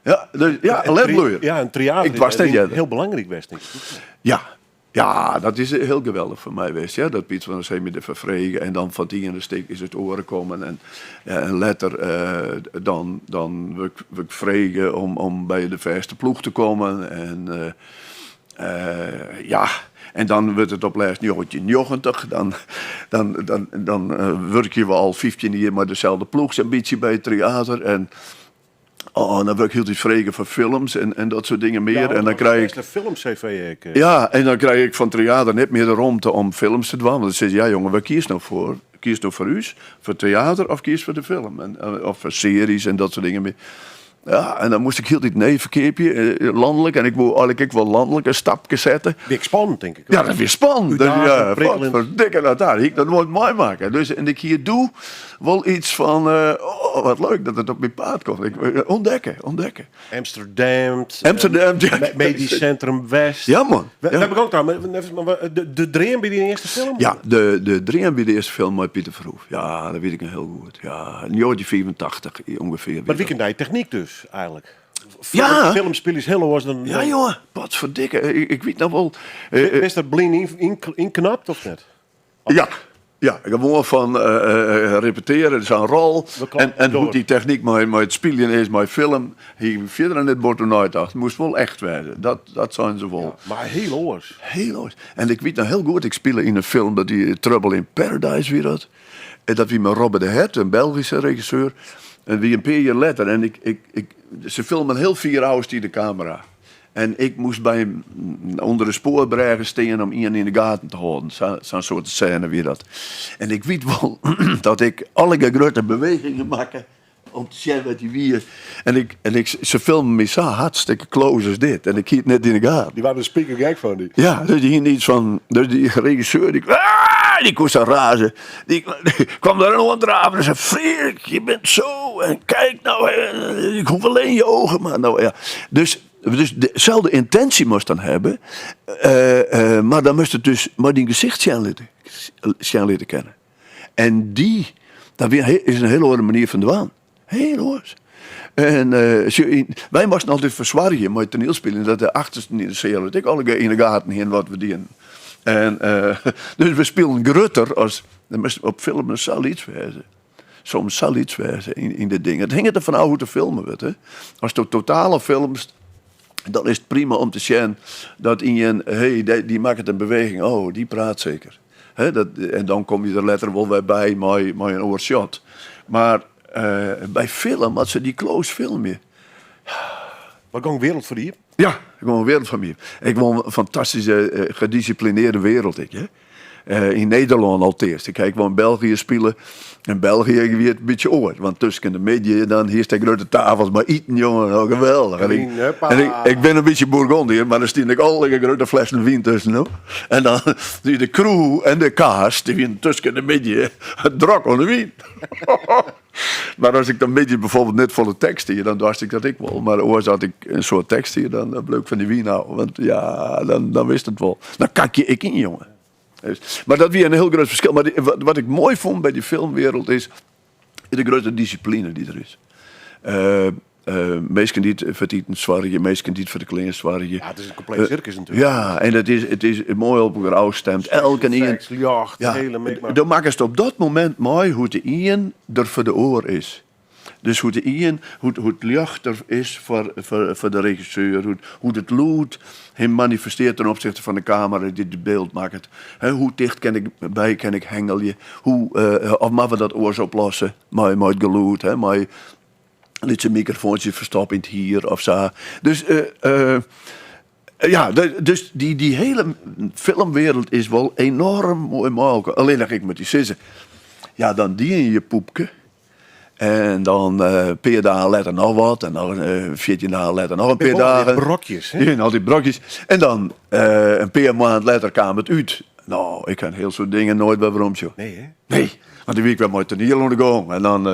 Speaker 5: Ja, dus, ja, in letbloeier.
Speaker 4: Ja, en Tryater
Speaker 5: Ik was net earder.
Speaker 4: hiel belangryk west, tink ik.
Speaker 5: Ja, ja, dat is hiel geweldich foar my west, ja, dat Piet van der Zee my derfoar frege en dan fan it iene stik is it oare kommen en, en letter dan, dan wurd ik, wurd ik frege om, om by de fêste ploech te kommen en ja, en dan wurdt it op lêst 1990, dan, dan, dan, dan wurkje we al 15 jier mei deselde ploech sa'n bytsje by it Tryater en Oh, dan wurd ik hieltyd frege foar films en, en dat soart dingen mear. en dan krij ik.
Speaker 4: De film-CV ek.
Speaker 5: Ja, en dan krij ik fan Tryater net mear de romte om films te dwaan. Want dan sizze se, ja jonge, wêr kiest no foar? Kiest no foar ús, foar Tryater of kiest foar de film? En, of foar searjes en dat soart dingen mear. Ja, en dan moast ik hieltyd nee ferkeapje, lanlik. En ik woe eigenlik ek wol lanlik in stapke sette.
Speaker 4: Wie ek spannend, tink ik.
Speaker 5: Ja, dat wie spannend.
Speaker 4: Uitdagend,
Speaker 5: Ja,
Speaker 4: prikkelend.
Speaker 5: potverdikke, dat daar hie ik noch noait meimakke. Dus, en ik hie doe wol iets fan, oh, wat leuk dat it op myn paad komt. Ik, ûntdekke, ûntdekke.
Speaker 4: Amsterdamned.
Speaker 5: Amsterdamned, ja.
Speaker 4: Medisch Centrum West.
Speaker 5: Ja, man.
Speaker 4: We
Speaker 5: Ja.
Speaker 4: begûn ta, mar de Dream by dyn earste film?
Speaker 5: Ja, de Dream wie de earste film mei Pieter Verhoeff. Ja, dat wit ik noch hiel goed. Ja, 1985 ûngefear.
Speaker 4: Mar wie ek in nije technyk dus, eigenlik.
Speaker 5: Ja.
Speaker 4: Filmspylje is hiel oars dan...
Speaker 5: Ja, jonge, potverdikke. Ik wit noch wol...
Speaker 4: Bist der blyn ynknapt of net?
Speaker 5: Ja, ja, gewoan fan repetearen, sa'n rol. En hoe't dy technyk mei it spyljen is, mei film, hie ik fierder net bot oer neitocht. It moast wol echt wêze, dat seinen se wol.
Speaker 4: Mar hiel oars.
Speaker 5: Hiel oars. En ik wit noch hiel goed, ik spile yn in film, dat wie Trouble in Paradise wie dat. En dat wie mei Robbe De Hert, in Belgyske regisseur. En wie in pear jier letter. En ik, se filmen hiel fier ôf stie de kamera. En ik moast by ûnder de spoarbrêge stean om ien yn de gaten te hâlden. Sa'n soarte sêne wie dat. En ik wit wol dat ik allegear grutte bewegingen makke om te sjen wêr't hy wie. En ik, en ik, se filmen my sa hartstikke close as dit. En ik hie it net yn de gaten.
Speaker 4: Dy waarden der spikergek fan dy.
Speaker 5: Ja, dus dy hiene iets fan. Dus dy regisseur, dy, ah, dy koe sa raze. Dy kwam der oandraven en sei: Freark, je bent zo. En kijk nou, ik hoef alleen je ogen maar. Nou, ja. Dus, dus dezelfde intentie moast dan hebben, mar dan moast it dus mei dyn gesicht sjen litte, sjen litte kinne. En dy, dat wie, is in hiel oare manier fan dwaan. Hiel oars. En wy moasten altyd fersoargje mei toanielspyljen dat de achtersten yn de seal it ek allegear yn de gaten hienen wat we dienen. En dus we spilen grutter as, dan moast op film sa lyts wêze. Soms sa lyts wêze yn dit ding. It hinget derfan ôf hoe't der filme wurdt. Hè. Asto totale filmst, dan is it prima om te sjen dat ien, hey, dy makket in beweging, oh, dy praat seker. Hè, dat, en dan komme je der letter wol wer by mei in oar shot. Mar by film, as se dy close filmje.
Speaker 4: Wat gong wereld foar dy iepen?
Speaker 5: Ja, der gong in wereld foar my iepen. Ik wol in fantastyske, gedisciplinearde wereld ek. Hè. Yn Nederlân alteast. Ik ha ek wol yn België spile. In België wie it in bytsje oars. Want tusken de middei dan hiest dêr grutte tafels mei iten, jonge. Oh, geweldich. En ik bin in bytsje Bourgondiër, mar der stiene ek allegear grutte flessen wyn tusken. No. En dan wie de crew en de cast, dy wiene tusken de middei drok oan de wyn. Mar as ik dan middeis bijvoorbeeld net folle tekst hie, dan doarst ik dat ek wol. Mar oars as ik in soad tekst hie, dan bleau ik fan dy wyn ôf. Want ja, dan wist it wol. Dan kakje ik yn, jonge. Dus, mar dat wie in hiel grut ferskil. Mar wat ik moai fûn by dy filmwereld is de grutte dissipline dy't der is. Minsken dy't foar it iten soargje, minsken dy't foar de klean soargje.
Speaker 4: Ja, it is in kompleet sirkus natuerlik.
Speaker 5: Ja, en it is moai op elkoar ôfstimd. Elkenien.
Speaker 4: Effects, ljocht,
Speaker 5: Ja,
Speaker 4: hele mikmak.
Speaker 5: do makkest op dat momint mei hoe't de ien der foar de oar is. Dus hoe't de ien, hoe't it ljocht der is foar de regisseur, hoe't it lûd him manifestearret ten opsichte fan de kamera dy't it byld makket. Hoe ticht kin ik by kin ik hingelje, hoe, of moatte we dat oars oplosse mei it gelûd, mei lytse mikrofoantsjes ferstoppe yn it hier of sa. Dus ja, dus dy hiele filmwereld is wol enoarm moai mei Allinnich ik moat dy sizze, ja dan diene je je poepke. En dan in pear dagen letter noch wat. En dan 14 dagen letter noch in pear dagen.
Speaker 4: Brokjes, hè?
Speaker 5: Ja, al dy brokjes. En dan in pear maand letter kaam it út. No, ik ha in hiel soad dingen noait wer werom sjoen.
Speaker 4: Nee, hè?
Speaker 5: Nee, want dan wie ik wer mei it toaniel oan de gong. En dan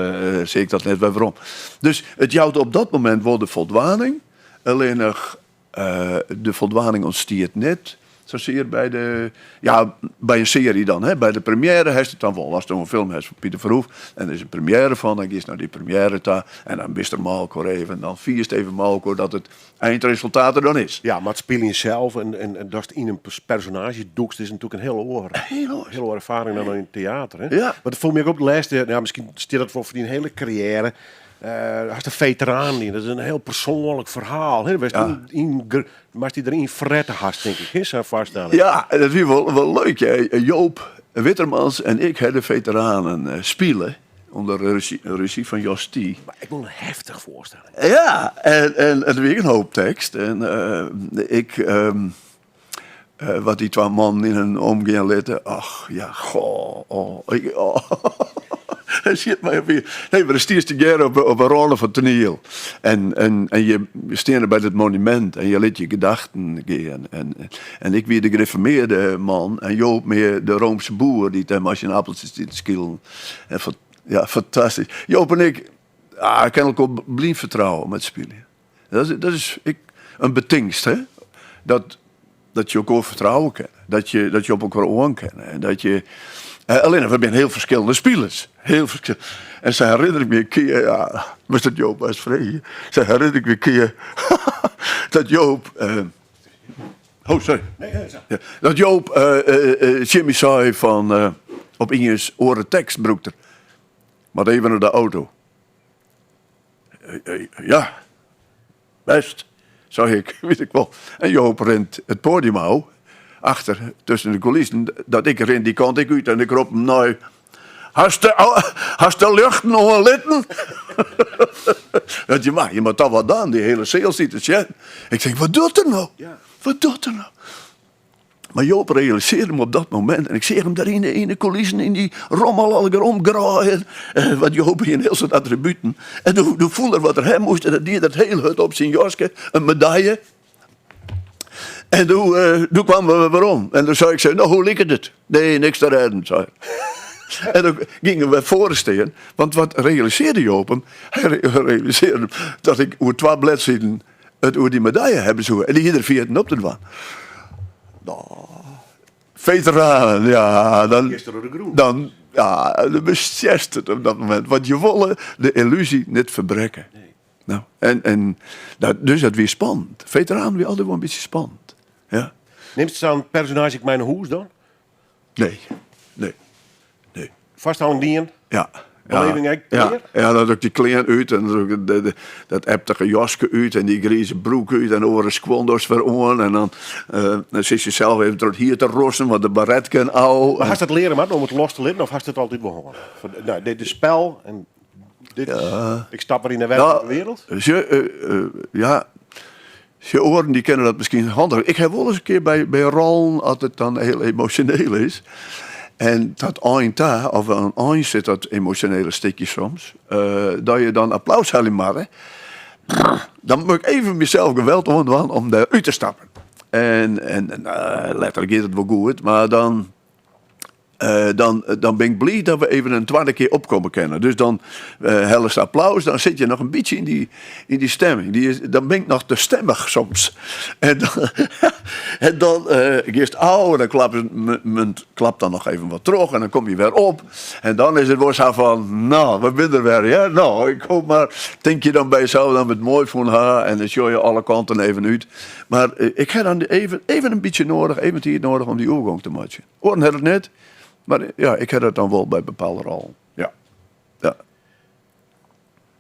Speaker 5: seach ik dat net wer werom. Dus it jout op dat momint wol de foldwaning. Allinnich De foldwaning ûntstiet net sasear by de, ja, by in searje dan. Hè. By de premiêre hast it dan wol. Ast in film hast fan Pieter Verhoeff en der is in premiêre fan, dan giest nei dy premiêre ta en dan bist der mei elkoar even. Dan fierst even mei elkoar dat it eindresultaat der dan is.
Speaker 4: Ja, mar it spyljen sels en datst yn in personaazje dûkst is natuerlik in hiel oar, hiel oare erfaring dan yn it teater. Hè?
Speaker 5: Ja.
Speaker 4: Want it foel my ek op de lêste, ja, miskien stiet dat wol foar dyn hiele karriêre. Hast de feteraan dien, dat is in hiel persoanlik ferhaal. Hè? Wist
Speaker 5: Ja.
Speaker 4: yn, yn, moatst dy deryn frette hast, tink ik, hè, sa'n foarstelling.
Speaker 5: Ja, dat wie wol, wol leuk. Hè. Joop Wittermans en ik ha de feteranen spile ûnder rezjy fan Jos Thie.
Speaker 4: Mar ek wol in heftich foarstelling.
Speaker 5: Ja, en it wie ek in hoop tekst. En ik, wat dy twa mannen yn in omgean litte, ach ja, goh, oh, ik, oh. Hy sjit my op hier. Nee, mar dan stiest tegearre op 'e râne fan it toaniel. En, en, en je steane by dat monumint en je lit je gedachten gean. En, en ik wie de grifformearde man en Joop mear de Roomse boer dy't dêr mei syn appeltsjes stiet te skilen. En ja, fantastysk. Joop en ik, ah, kinne elkoar blyn fertrouwe mei it spyljen. Dat is ek in betingst, hè? Dat, dat je elkoar fertrouwe kinne. Dat je, dat je op elkoar oan kinne. En dat je, allinnich, we binne hiel ferskillende spilers. Hiel ferskil. En sa herinner ik my in kear, ja, moatst dat Joop mar ris freegje. Sa herinner ik my in kear dat Joop. Oh, sorry. Ja, dat Joop tsjin my sei fan opiens oare tekst brûkt er. Moat even nei de auto. Ja, bêst, sei ik, wit ik wol. En Joop rint it poadium ôf, achter tusken de coulissen, dat ik rin dy kant ek út en ik rop him nei, Hast de, hast de ljochten oanlitten? Dat je mar, je moat toch wat dwaan, dy hiele seal stiet te sjen. Ik tink, wat docht er no? Wat docht er no? Mar Joop realisearre him op dat momint en ik seach him dêr yn de, yn de coulissen yn dy rommel allegear omgraaien. Want Joop hie in hiel soad attributen. En doe, doe fûn er wat er ha moast en dat die er hiel hurd op syn jaske, in medaille. En doe, doe kwamen we werom. En doe sei ik, sei, no hoe liket it? Nee, niks te rêden, sei er. En doe gyngen we foar stean, want wat realisearde Joop him? Hy realisearde him dat ik oer twa bledsiden it oer dy medaille hawwe soe. En dy hie er ferjitten op te dwaan. No, feteranen, ja, dan, dan, ja, dan bestjerst it op dat momint. Want je wolle de illusie net ferbrekke. No, en, en, dat, dus dat wie spannend. Feteranen wie altyd wol in bytsje spannend. Ja.
Speaker 4: Nimst sa'n personaazje ek mei nei hûs dan?
Speaker 5: Nee, nee, nee.
Speaker 4: Foarstelling dien?
Speaker 5: Ja.
Speaker 4: Beleving ek
Speaker 5: ja,
Speaker 4: klear?
Speaker 5: ja, dan doch ik dy klean út en dan doch ik de, de, dat eptige jaske út en dy grize broek út en oare skuon dochst wer oan. En dan, eh, dan sitst je sels even troch it hier te rossen, want de baret kin ôf.
Speaker 4: Mar hast dat leare moatten om it los te litten of hast it altyd wol hân? Fan, nou, dit is spel en dit is, ik stap wer yn de werklike wereld.
Speaker 5: Sjoch, eh, eh, ja, Sjoch, oaren dy kinne dat miskien handiger. Ik ha wol ris in kear by, by rollen, as it dan hiel emosjoneel is, en dat ein ta, of oan ein sit dat emosjonele stikje soms, eh, dat je dan applaus helje moatte, dan moat ik even mysels geweld oandwaan om dêr út te stappen. En, en eh, letter giet it wol goed, mar dan Dan, dan bin ik bliid dat we even in twadde kear opkomme kinne. Dus dan hellest applaus, dan sit je noch in bytsje yn dy, yn dy stemming. Dy is, dan bin ik noch te stemmich soms. En dan, en dan giest ôf en dan klapt, klapt dan noch even wat troch en dan komme je wer op. En dan is it wol sa fan, no, we binne der wer, ja. No, ik hoop mar, tink je dan by jesels dat we it moai fûn ha en dan sjogge je alle kanten even út. Mar ik ha dan even, even in bytsje noadich, even tiid noadich om dy oergong te meitsjen. Oaren ha dat net, mar ja, ik ha dat dan wol by bepaalde rollen. Ja. Ja.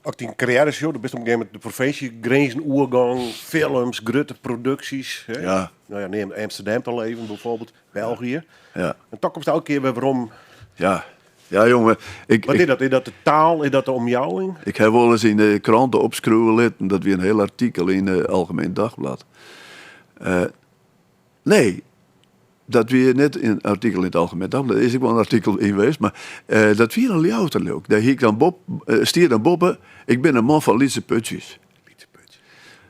Speaker 4: As ik dyn karriêre sjoch, do bist op in gegeven momint de provinsjegrinzen oergong, films, grutte produksjes. Hè?
Speaker 5: Ja.
Speaker 4: No ja, neam Amsterdam te leven bijvoorbeeld, België.
Speaker 5: Ja.
Speaker 4: En toch komst elke kear wer werom.
Speaker 5: Ja. Ja, jonge. Ik,
Speaker 4: Wat is dat? Is dat de taal? Is dat de omjouwing?
Speaker 5: Ik ha wolris yn de krante opskriuwe litten, dat wie in hiel artikel yn het Algemeen Dagblad. Nee, dat wie net in artikel yn it Algemeen Dagblad. Der is ek wol in artikel yn west, mar dat wie in Ljouwerter leau ik. Dêr hie ik dan bop, stie dan boppe, ik bin in man fan lytse putsjes.
Speaker 4: Lytse putsjes.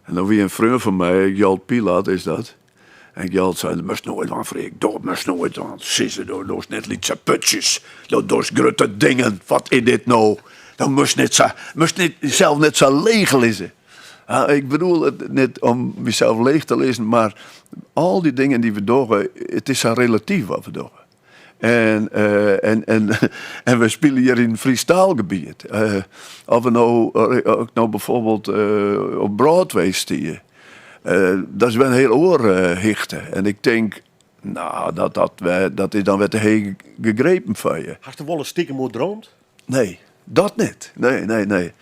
Speaker 5: En dan wie in freon fan my, Gjalt Pilat is dat. En Gjalt sei, dat moatst noait dwaan, Freark, dat moatst noait dwaan. Sizze, do dochst net lytse putsjes, do dochst grutte dingen. Wat is dit no? Do moatst net sa, moatst net, dysels net sa leech lizze. Ik bedoel it net om mysels leech te lizzen, mar al dy dingen dy't we dogge, it is sa relatyf wat we dogge. En, en, en, en we spylje hjir yn in Frysk taalgebiet. As we no, as ik no bijvoorbeeld op Broadway stie, dat is wer in hiel oare hichte. En ik tink, no, dat, dat, dat is dan wer te heech gegrepen foar je.
Speaker 4: Hast der wolris stikem oer droomd?
Speaker 5: Nee, dat net. Nee, nee, nee.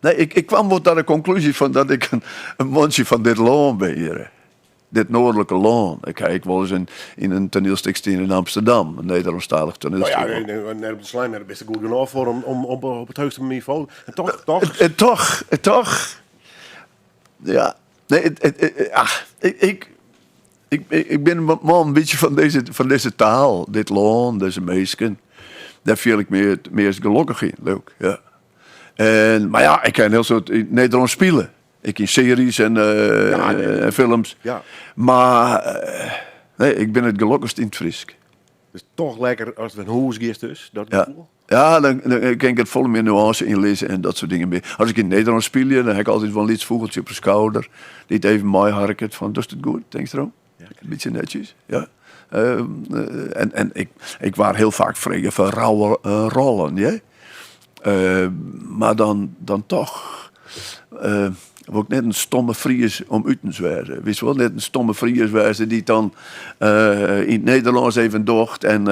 Speaker 5: Nee, ik, ik kwam wol ta de konklúzje fan dat ik in, in mantsje fan dit lân bin hjir. Dit noardlike lân. Ik ha ek wolris in, yn in toanielstik stien yn Amsterdam, in Nederlânsktalich toanielstik.
Speaker 4: No ja, net op de slym, mar bist der goed genôch foar om, om, om op it heechste nivo. En toch, toch.
Speaker 5: En toch, en toch. Ja, nee, it, it, it, ach, ik, ik, ik, ik bin in man in bytsje fan dizze, fan dizze taal, dit lân, dizze minsken. Dêr fiel ik my it meast gelokkich yn, leau ik, ja. En, mar ja, ik ha in hiel soad yn it Nederlânsk spile. Ek yn searjes en,
Speaker 4: Ja, nee.
Speaker 5: en films.
Speaker 4: Ja.
Speaker 5: Mar nee, ik bin it gelokkichst yn it Frysk.
Speaker 4: Dus toch lekker as it in hûs giest dus, dat
Speaker 5: Ja.
Speaker 4: gefoel?
Speaker 5: Ja, dan, dan kin ik it folle mear nuânse ynlizze en dat soart dingen mear. As ik yn it Nederlânsk spylje, dan ha ik altyd wol in lyts fûgeltsje op de skouder dy't even meiharket fan, dochst it goed, tinkst derom?
Speaker 4: Ja.
Speaker 5: In bytsje netsjes, ja. En, en ik, ik waard hiel faak frege foar rauwe rollen, ja. Mar dan, dan toch wol ik net in stomme Fries om utens wêze. Witst wol, net in stomme Fries wêze dy't dan yn it Nederlânsk even docht en,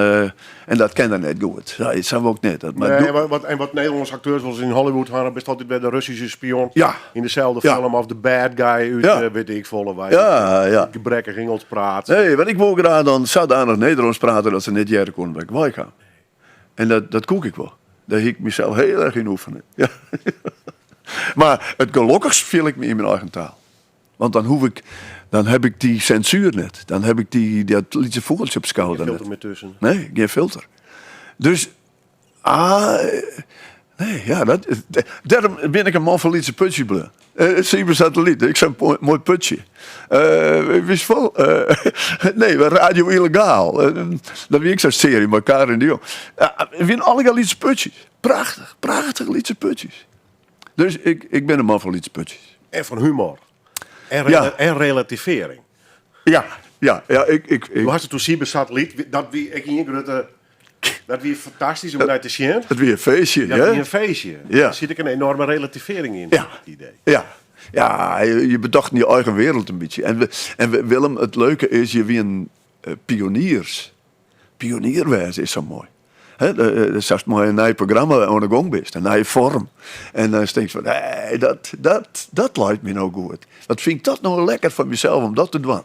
Speaker 5: en dat kin er net goed. Sa, sa wol ik net. Dat, mar
Speaker 4: Nee,
Speaker 5: doe-
Speaker 4: en wat, en wat Nederlânske akteurs wolris yn Hollywood hawwe, bist altyd wer de Russyske spion
Speaker 5: Ja.
Speaker 4: yn deselde
Speaker 5: Ja.
Speaker 4: film of de bad guy út
Speaker 5: Ja.
Speaker 4: wit ik folle wei.
Speaker 5: Ja, ja.
Speaker 4: Gebrekkich Ingelsk praat.
Speaker 5: Nee, want ik wol graach dan sadanich Nederlânsk prate dat se net hearre koene wêr't ik wei kaam. En dat, dat koe ik wol. Dêr hie ik mysels hiel erch yn oefene. Ja. Mar it gelokkichst fiel ik my yn myn eigen taal. Want dan hoef ik, dan heb ik dy sensuer net. Dan heb ik dy, dat lytse fûgeltsje op skouder
Speaker 4: Geen
Speaker 5: net.
Speaker 4: filter mear tusken.
Speaker 5: Nee, gjin filter. Dus, ah, nee, ja, dat, dêrom bin ik in man fan lytse putsjes bleaun. Sybe Satellyt, ik sein moai putsje. Witst wol, nee, Radio Illegaal. Dat wie ek sa'n searje mei Karin de Jong. It wienen allegear lytse putsjes. Prachtich, prachtich lytse putsjes. Dus ik, ik bin in man fan lytse putsjes.
Speaker 4: En fan humor. En,
Speaker 5: Ja.
Speaker 4: en relativering.
Speaker 5: Ja, ja, ja, ik, ik, ik,
Speaker 4: Do hast it oer Sybe Satellyt, dat wie ek ien grutte... Dat wie fantastysk om nei te sjen.
Speaker 5: it wie in feestje,
Speaker 4: Dat
Speaker 5: hè?
Speaker 4: wie in feestje.
Speaker 5: Ja.
Speaker 4: Der sit ek in enorme relativering yn,
Speaker 5: Ja.
Speaker 4: it idee.
Speaker 5: Ja, ja je, je bedacht je eigen wereld in bytsje. En, we, en we, Willem, it leuke is, je wienen pioniers. Pionier wêze is sa moai. Hè, sa'tst mei in nij programma oan de gong bist, in nije foarm. En dan tinkst fan, nee, dat, dat, dat leit my no goed. Wat fyn ik dat no lekker foar mysels om dat te dwaan.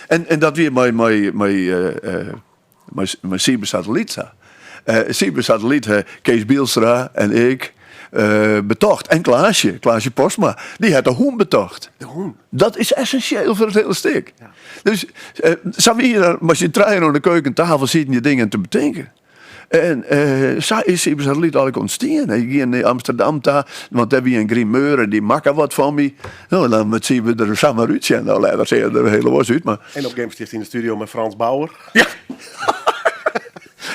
Speaker 5: En, en dat wie mei, mei, mei, mei, mei Sybe Satellyt sa. Sybe Satellyt, Kees Bielstra en ik betocht. En Klaasje, Klaasje Postma, dy hat de hûn betocht.
Speaker 4: De hûn?
Speaker 5: Dat is essensjeel foar it hiele stik. Dus sa wie der mei syn trijen oan de keukentafel sieten je dingen te betinken. En sa is Sybe Satellyt eigentlik ûntstien. Ik gie nei Amsterdam ta, want dêr wie in grimeur en dy makke wat fan my. No, dan moat Sybe der samar útsjen. No, letter seach er der hiel oars út, mar...
Speaker 4: En op een gegeven moment stiest yn de studio mei Frans Bauer.
Speaker 5: Ja.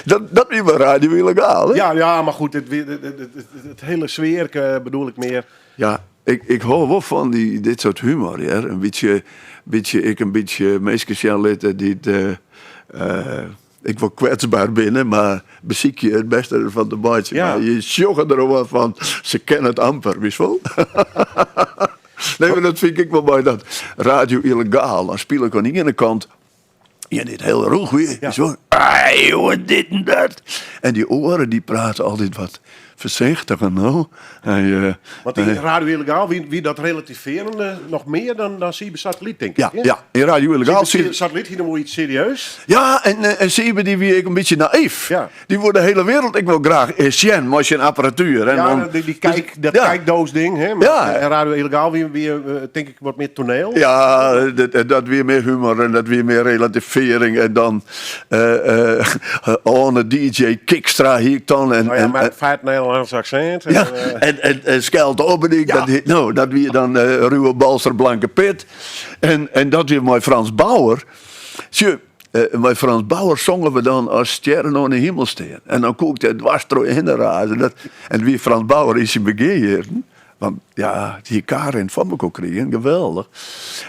Speaker 5: Dat, dat wie mei Radio Illegaal, hè?
Speaker 4: Ja, ja, mar goed, it, it, it, it, it hiele sfearke bedoel ik mear.
Speaker 5: Ja, ik, ik hâld wol fan dy, dit soart humor, hear. In bytsje, bytsje, ek in bytsje minsken sjen litte dy't ek wol kwetsber binne, mar besykje it bêste derfan te meitsjen.
Speaker 4: Ja.
Speaker 5: Mar je sjogge der wol wat fan, se kenne it amper, witst wol? Nee, mar dat fyn ik ek wol moai, dat Radio Illegaal, dan spile ik oan de iene kant ien dy't hiel rûch wie,
Speaker 4: Ja.
Speaker 5: witst wol? Hey, jonge, dit en dat. En dy oaren dy prate altyd wat foarsichtiger, no. Hy,
Speaker 4: Want dy Radio Illegaal, wie dat relativearjende noch mear dan Siebe Satellyt, tink ik?
Speaker 5: Ja, ja, yn Radio Illegaal.
Speaker 4: Siebe Satellyt hie noch wol iets serieus.
Speaker 5: Ja, en Siebe dy wie ek in bytsje nayf.
Speaker 4: Ja.
Speaker 5: Dy woe de hiele wereld ek wol graach sjen mei syn apparatuer. En
Speaker 4: Ja,
Speaker 5: dan,
Speaker 4: die, die kijk, dat
Speaker 5: ja.
Speaker 4: kijkdoos-ding, hè? Maar,
Speaker 5: Ja.
Speaker 4: En Radio Illegaal wie, tink ik, wat mear toaniel.
Speaker 5: Ja, dat wie mear humor en dat wie mear relativering. En dan oan de DJ Kikstra hie ik dan. En,
Speaker 4: Nou ja,
Speaker 5: en,
Speaker 4: met het feit Nederlands accent. En,
Speaker 5: ja, en Skelt Obbedik,
Speaker 4: Ja.
Speaker 5: dat, nou, dat wie dan Ruwe Balster Blanke Pit. En dat wie mei Frans Bauer. Sjoch, mei Frans Bauer songen we dan as stjerren oan de himel stean. En dan koe ik dêr dwars trochhinne raze. Dat, en wie Frans Bauer yn syn begjinjierren. Want ja, dy Karin fan mekoar krigen, geweldich.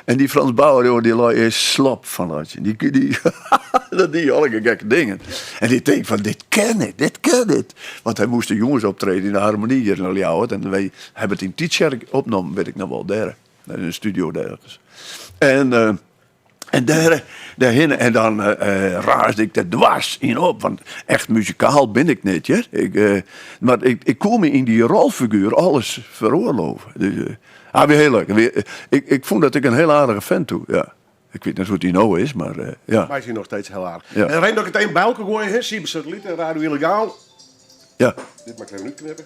Speaker 5: En dy Frans Bauer, jonge, dy lei earst slop fan laitsjen. Dy, dat die allegear gekke dingen. En dy tinkt fan, dit kin net, dit kin net. Want hy moast de jûns optrede yn de Harmonie hjir yn Ljouwert. En wy hawwe it yn Tytsjerk opnommen, wit ik noch wol, dêr. In studio dêr ergens. En En dêr, dêrhinne, en dan raasde ik der dwars yn op, want echt muzikaal bin ik net, hear. Ik, mar ik, ik koe my yn dy rolfiguer alles feroarlove. Dus, ah, wie hiel leuk. Wie, ik, ik fûn dat ik in hiel aardige fent toe, ja. Ik wit net hoe't dy no is, mar ja.
Speaker 4: Wij zijn nog steeds heel aardig.
Speaker 5: Ja.
Speaker 4: En reden dat ik het even by elkoar goai, hè, Siebe Satelliet en Radio Illegaal.
Speaker 5: Ja.
Speaker 4: Dit mag ik even útknippe.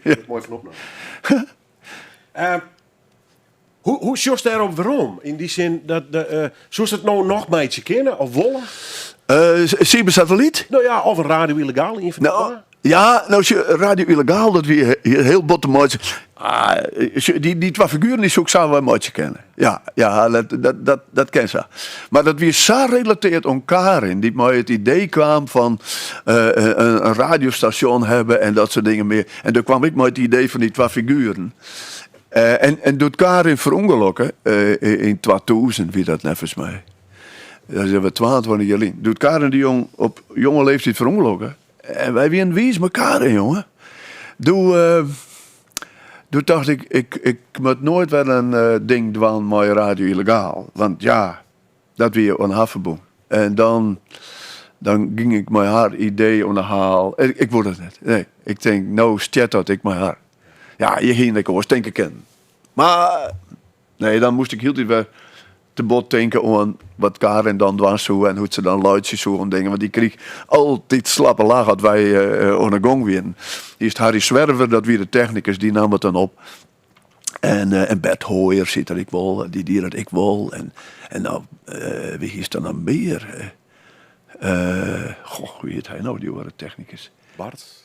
Speaker 4: Dat is moai fan opname. Hoe sjochst dêrop werom? Yn dy sin, dat de, soest it no noch meitsje kinne of wolle?
Speaker 5: Siebe Satelliet?
Speaker 4: No ja, of in Radio Illegaal, ien fan de
Speaker 5: Nou,
Speaker 4: twa.
Speaker 5: ja, no, sjoch, Radio Illegaal, dat wie hiel bot te meitsjen. Ah, sjoch, dy twa figueren dy soe ik sa wol meitsje kinne. Ja, ja, dat kin sa. Mar dat wie sa relateard oan Karin, dy't mei it idee kaam fan in radiostasjon hawwe en dat soart dingen mear. En doe kwam ik mei it idee fan dy twa figueren. En doe't Karin ferûngelokke, yn 2000 wie dat neffens my, dat is alwer 22 jier lyn, doe't Karin de Jong op jonge leeftiid ferûngelokke, en wy wienen wiis mei Karin, jonge, doe tocht ik, ik moat noait wer in ding dwaan mei Radio Illegaal, want ja, dat wie oan har ferbûn. En dan gyng ik mei har idee oan de haal. Ik woe dat net. Nee, ik tink, no stjert dat ek mei har. Ja, je hiene ek oars tinke kinnen. Mar nee, dan moast ik hieltyd wer te bot tinke oan wat Karin dan dwaan soe en hoe't se dan laitsje soe om dingen. Want dy kriich altyd slappe lach as wy oan 'e gong wienen. Earst Harry Zwerver, dat wie de technikus, dy naam it dan op. En Bert Hooijer siet der ek wol, dy die dat ek wol. En nou, wie is der noch mear? Goh, hoe hjit hy no, dy oare technikus?
Speaker 4: Bart?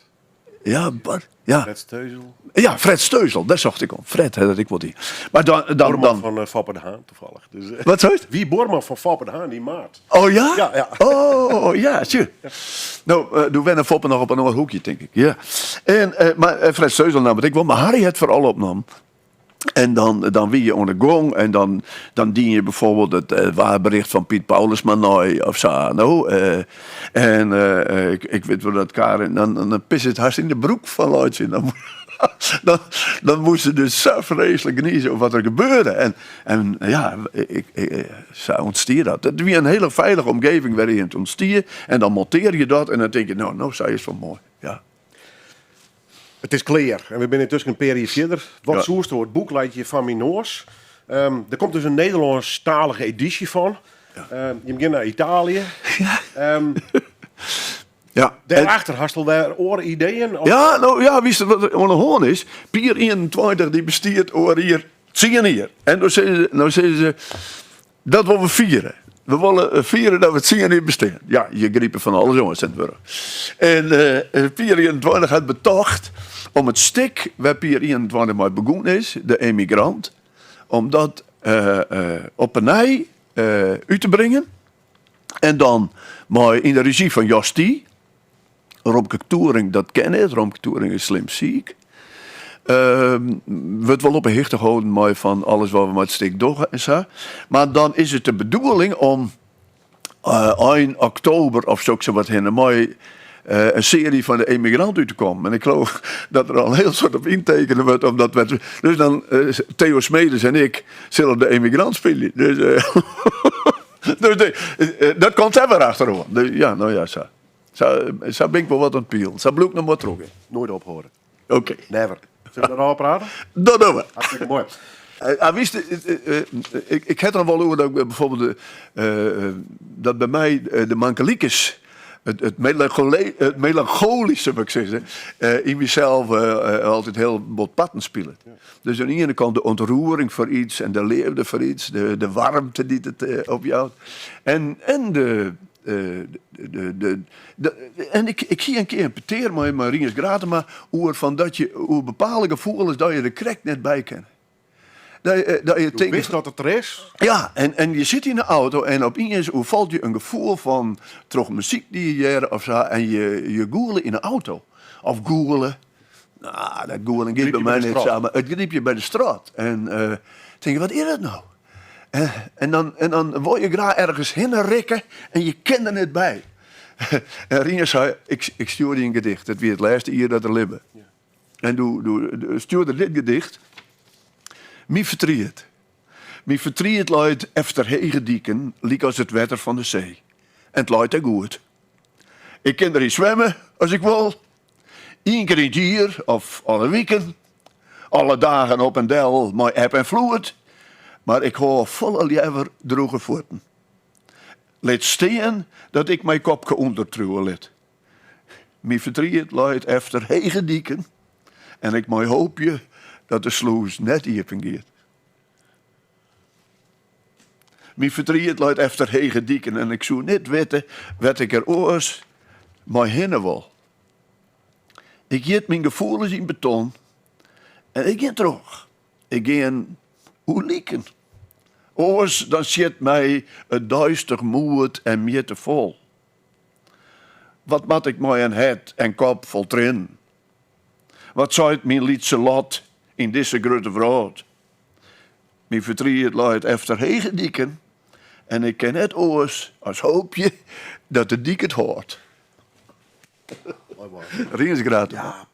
Speaker 5: Ja, Bart. Ja.
Speaker 4: Fred Steuzel?
Speaker 5: Ja, Fred Steuzel, dêr socht ik om. Fred, hè, dat ik wol dy. Mar dan, dan,
Speaker 4: Buorman
Speaker 5: dan
Speaker 4: fan Foppe de Haan, toevallig. Dus,
Speaker 5: Wat sei it?
Speaker 4: Wie buorman fan Foppe de Haan, dy maat.
Speaker 5: Oh ja?
Speaker 4: Ja, ja.
Speaker 5: Oh, ja, sjoch. No, doe wenne Foppe noch op in oar hoekje, tink ik. Ja. En, mar Fred Steuzel naam it ek wol, mar Harry hat foaral opnommen. En dan wie je oan de gong en dan dien je bijvoorbeeld it waarbericht fan Piet Paulusma nei of sa. No, en ik wit wol dat Karin, dan pisse it hast yn de broek fan laitsjen. Dan, dan moast se dus sa freeslik gnize oer wat der gebeurde. En ja, ik, sa ûntstie dat. It wie in hiele feilige omgeving wêryn it ûntstie. En dan montearje je dat en dan tink je, no, sa is it wol moai. Ja.
Speaker 4: It is klear en we binne yntusken in pear jier fierder. Wat soesto? It boek leit hjir foar myn noas. Der komt dus in Nederlânsktalige edysje fan. Jim gean nei Italië. Dêrachter hast al wer oare ideeën? Of?
Speaker 5: Ja, no, ja, witst wat der oan de hân is? Pier 21 dy bestiet oar jier 10 jier. En no sizze se, no sizze se, dat wolle we fiere. We wolle fiere dat we 10 jier bestean. Ja, je gripe fan alles oan tsjintwurdich. En Pier 21 hat betocht om it stik wêr Pier 21 mei begûn is, De Emigrant, om dat op 'e nij út te bringen. En dan mei yn de rezjy fan Jos Thie. Romke Toering, dat ken net. Romke Toering is slim siik. Wurdt wol op 'e hichte holden mei fan alles wat we mei it stik dogge en sa. Mar dan is it de bedoeling om ein oktober of soks wat hinne mei in searje fan de Emigrant út te kommen. En ik geloof dat der al in hiel soad op yntekene wurdt. Omdat we, dus dan Theo Smedes en ik sille de Emigrant spylje. Dus. Dus de, dat komt der wer achteroan. Dus ja, no ja, sa. Sa, sa bin ik wol wat oan it pielen. Sa bliuw ik noch mar trochgean.
Speaker 4: Noait ophâlde.
Speaker 5: Oké.
Speaker 4: Never. Sille we dêr ôfprate?
Speaker 5: Dat dogge we.
Speaker 4: Hartstikke moai.
Speaker 5: Ah, wist, ik ha it dan wol oer dat ik bijvoorbeeld dat by my de mankelikens, it melancholyske, wat ik sizze, yn mysels altyd hiel bot parten spilet. Dus oan de iene kant de ontroering foar iets en de leafde foar iets, de waarmte dy't it opjout. En de en ik hie in kear in petear mei Rients Gratema oer fan dat je oer bepaalde gefoelens dat je der krekt net by kinne. Dat je
Speaker 4: tinkt, wist dat it der is?
Speaker 5: Ja, en je sit yn de auto en opiens oerfalt je in gefoel fan troch muzyk dy't je hearre of sa en je gûle yn de auto. Of gûle. Nou, dat gûlen giet by my net sa, mar it grypt je by de strot. En tink je, wat is dat no? En dan wol je graach ergens hinne rikke en je kin der net by. En Rients sei, ik stjoer dy in gedicht. Dat wie it lêste jier dat er libbe. En doe stjoerde er dit gedicht. Myn fertriet. Myn fertriet leit efter hege diken, lykas it wetter fan de see. En it leit dêr goed. Ik kin deryn swimme as ik wol. Ien kear yn it jier of alle wiken. Alle dagen op en del mei eb en floed. Mar ik hâld folle leaver drûge fuotten. Lit stean dat ik my kopke ûndertriuwe lit. Myn fertriet leit efter hege diken en ik mei hoopje dat de slûs net iepen giet. Myn fertriet leit efter hege diken en ik soe net witte wêr't ik der oars mei hinne wol. Ik jit myn gefoelens yn beton en ik gean troch. Ik gean oer liken. Oars dan sjit my it deistich moed en mjitte fol. Wat moat ik mei in hert en kop fol triennen? Wat seit myn lytse lot yn dizze grutte wrâld? Myn fertriet leit efter hege diken en ik kin net oars as hoopje dat de dyk it hâldt. Rients Gratema.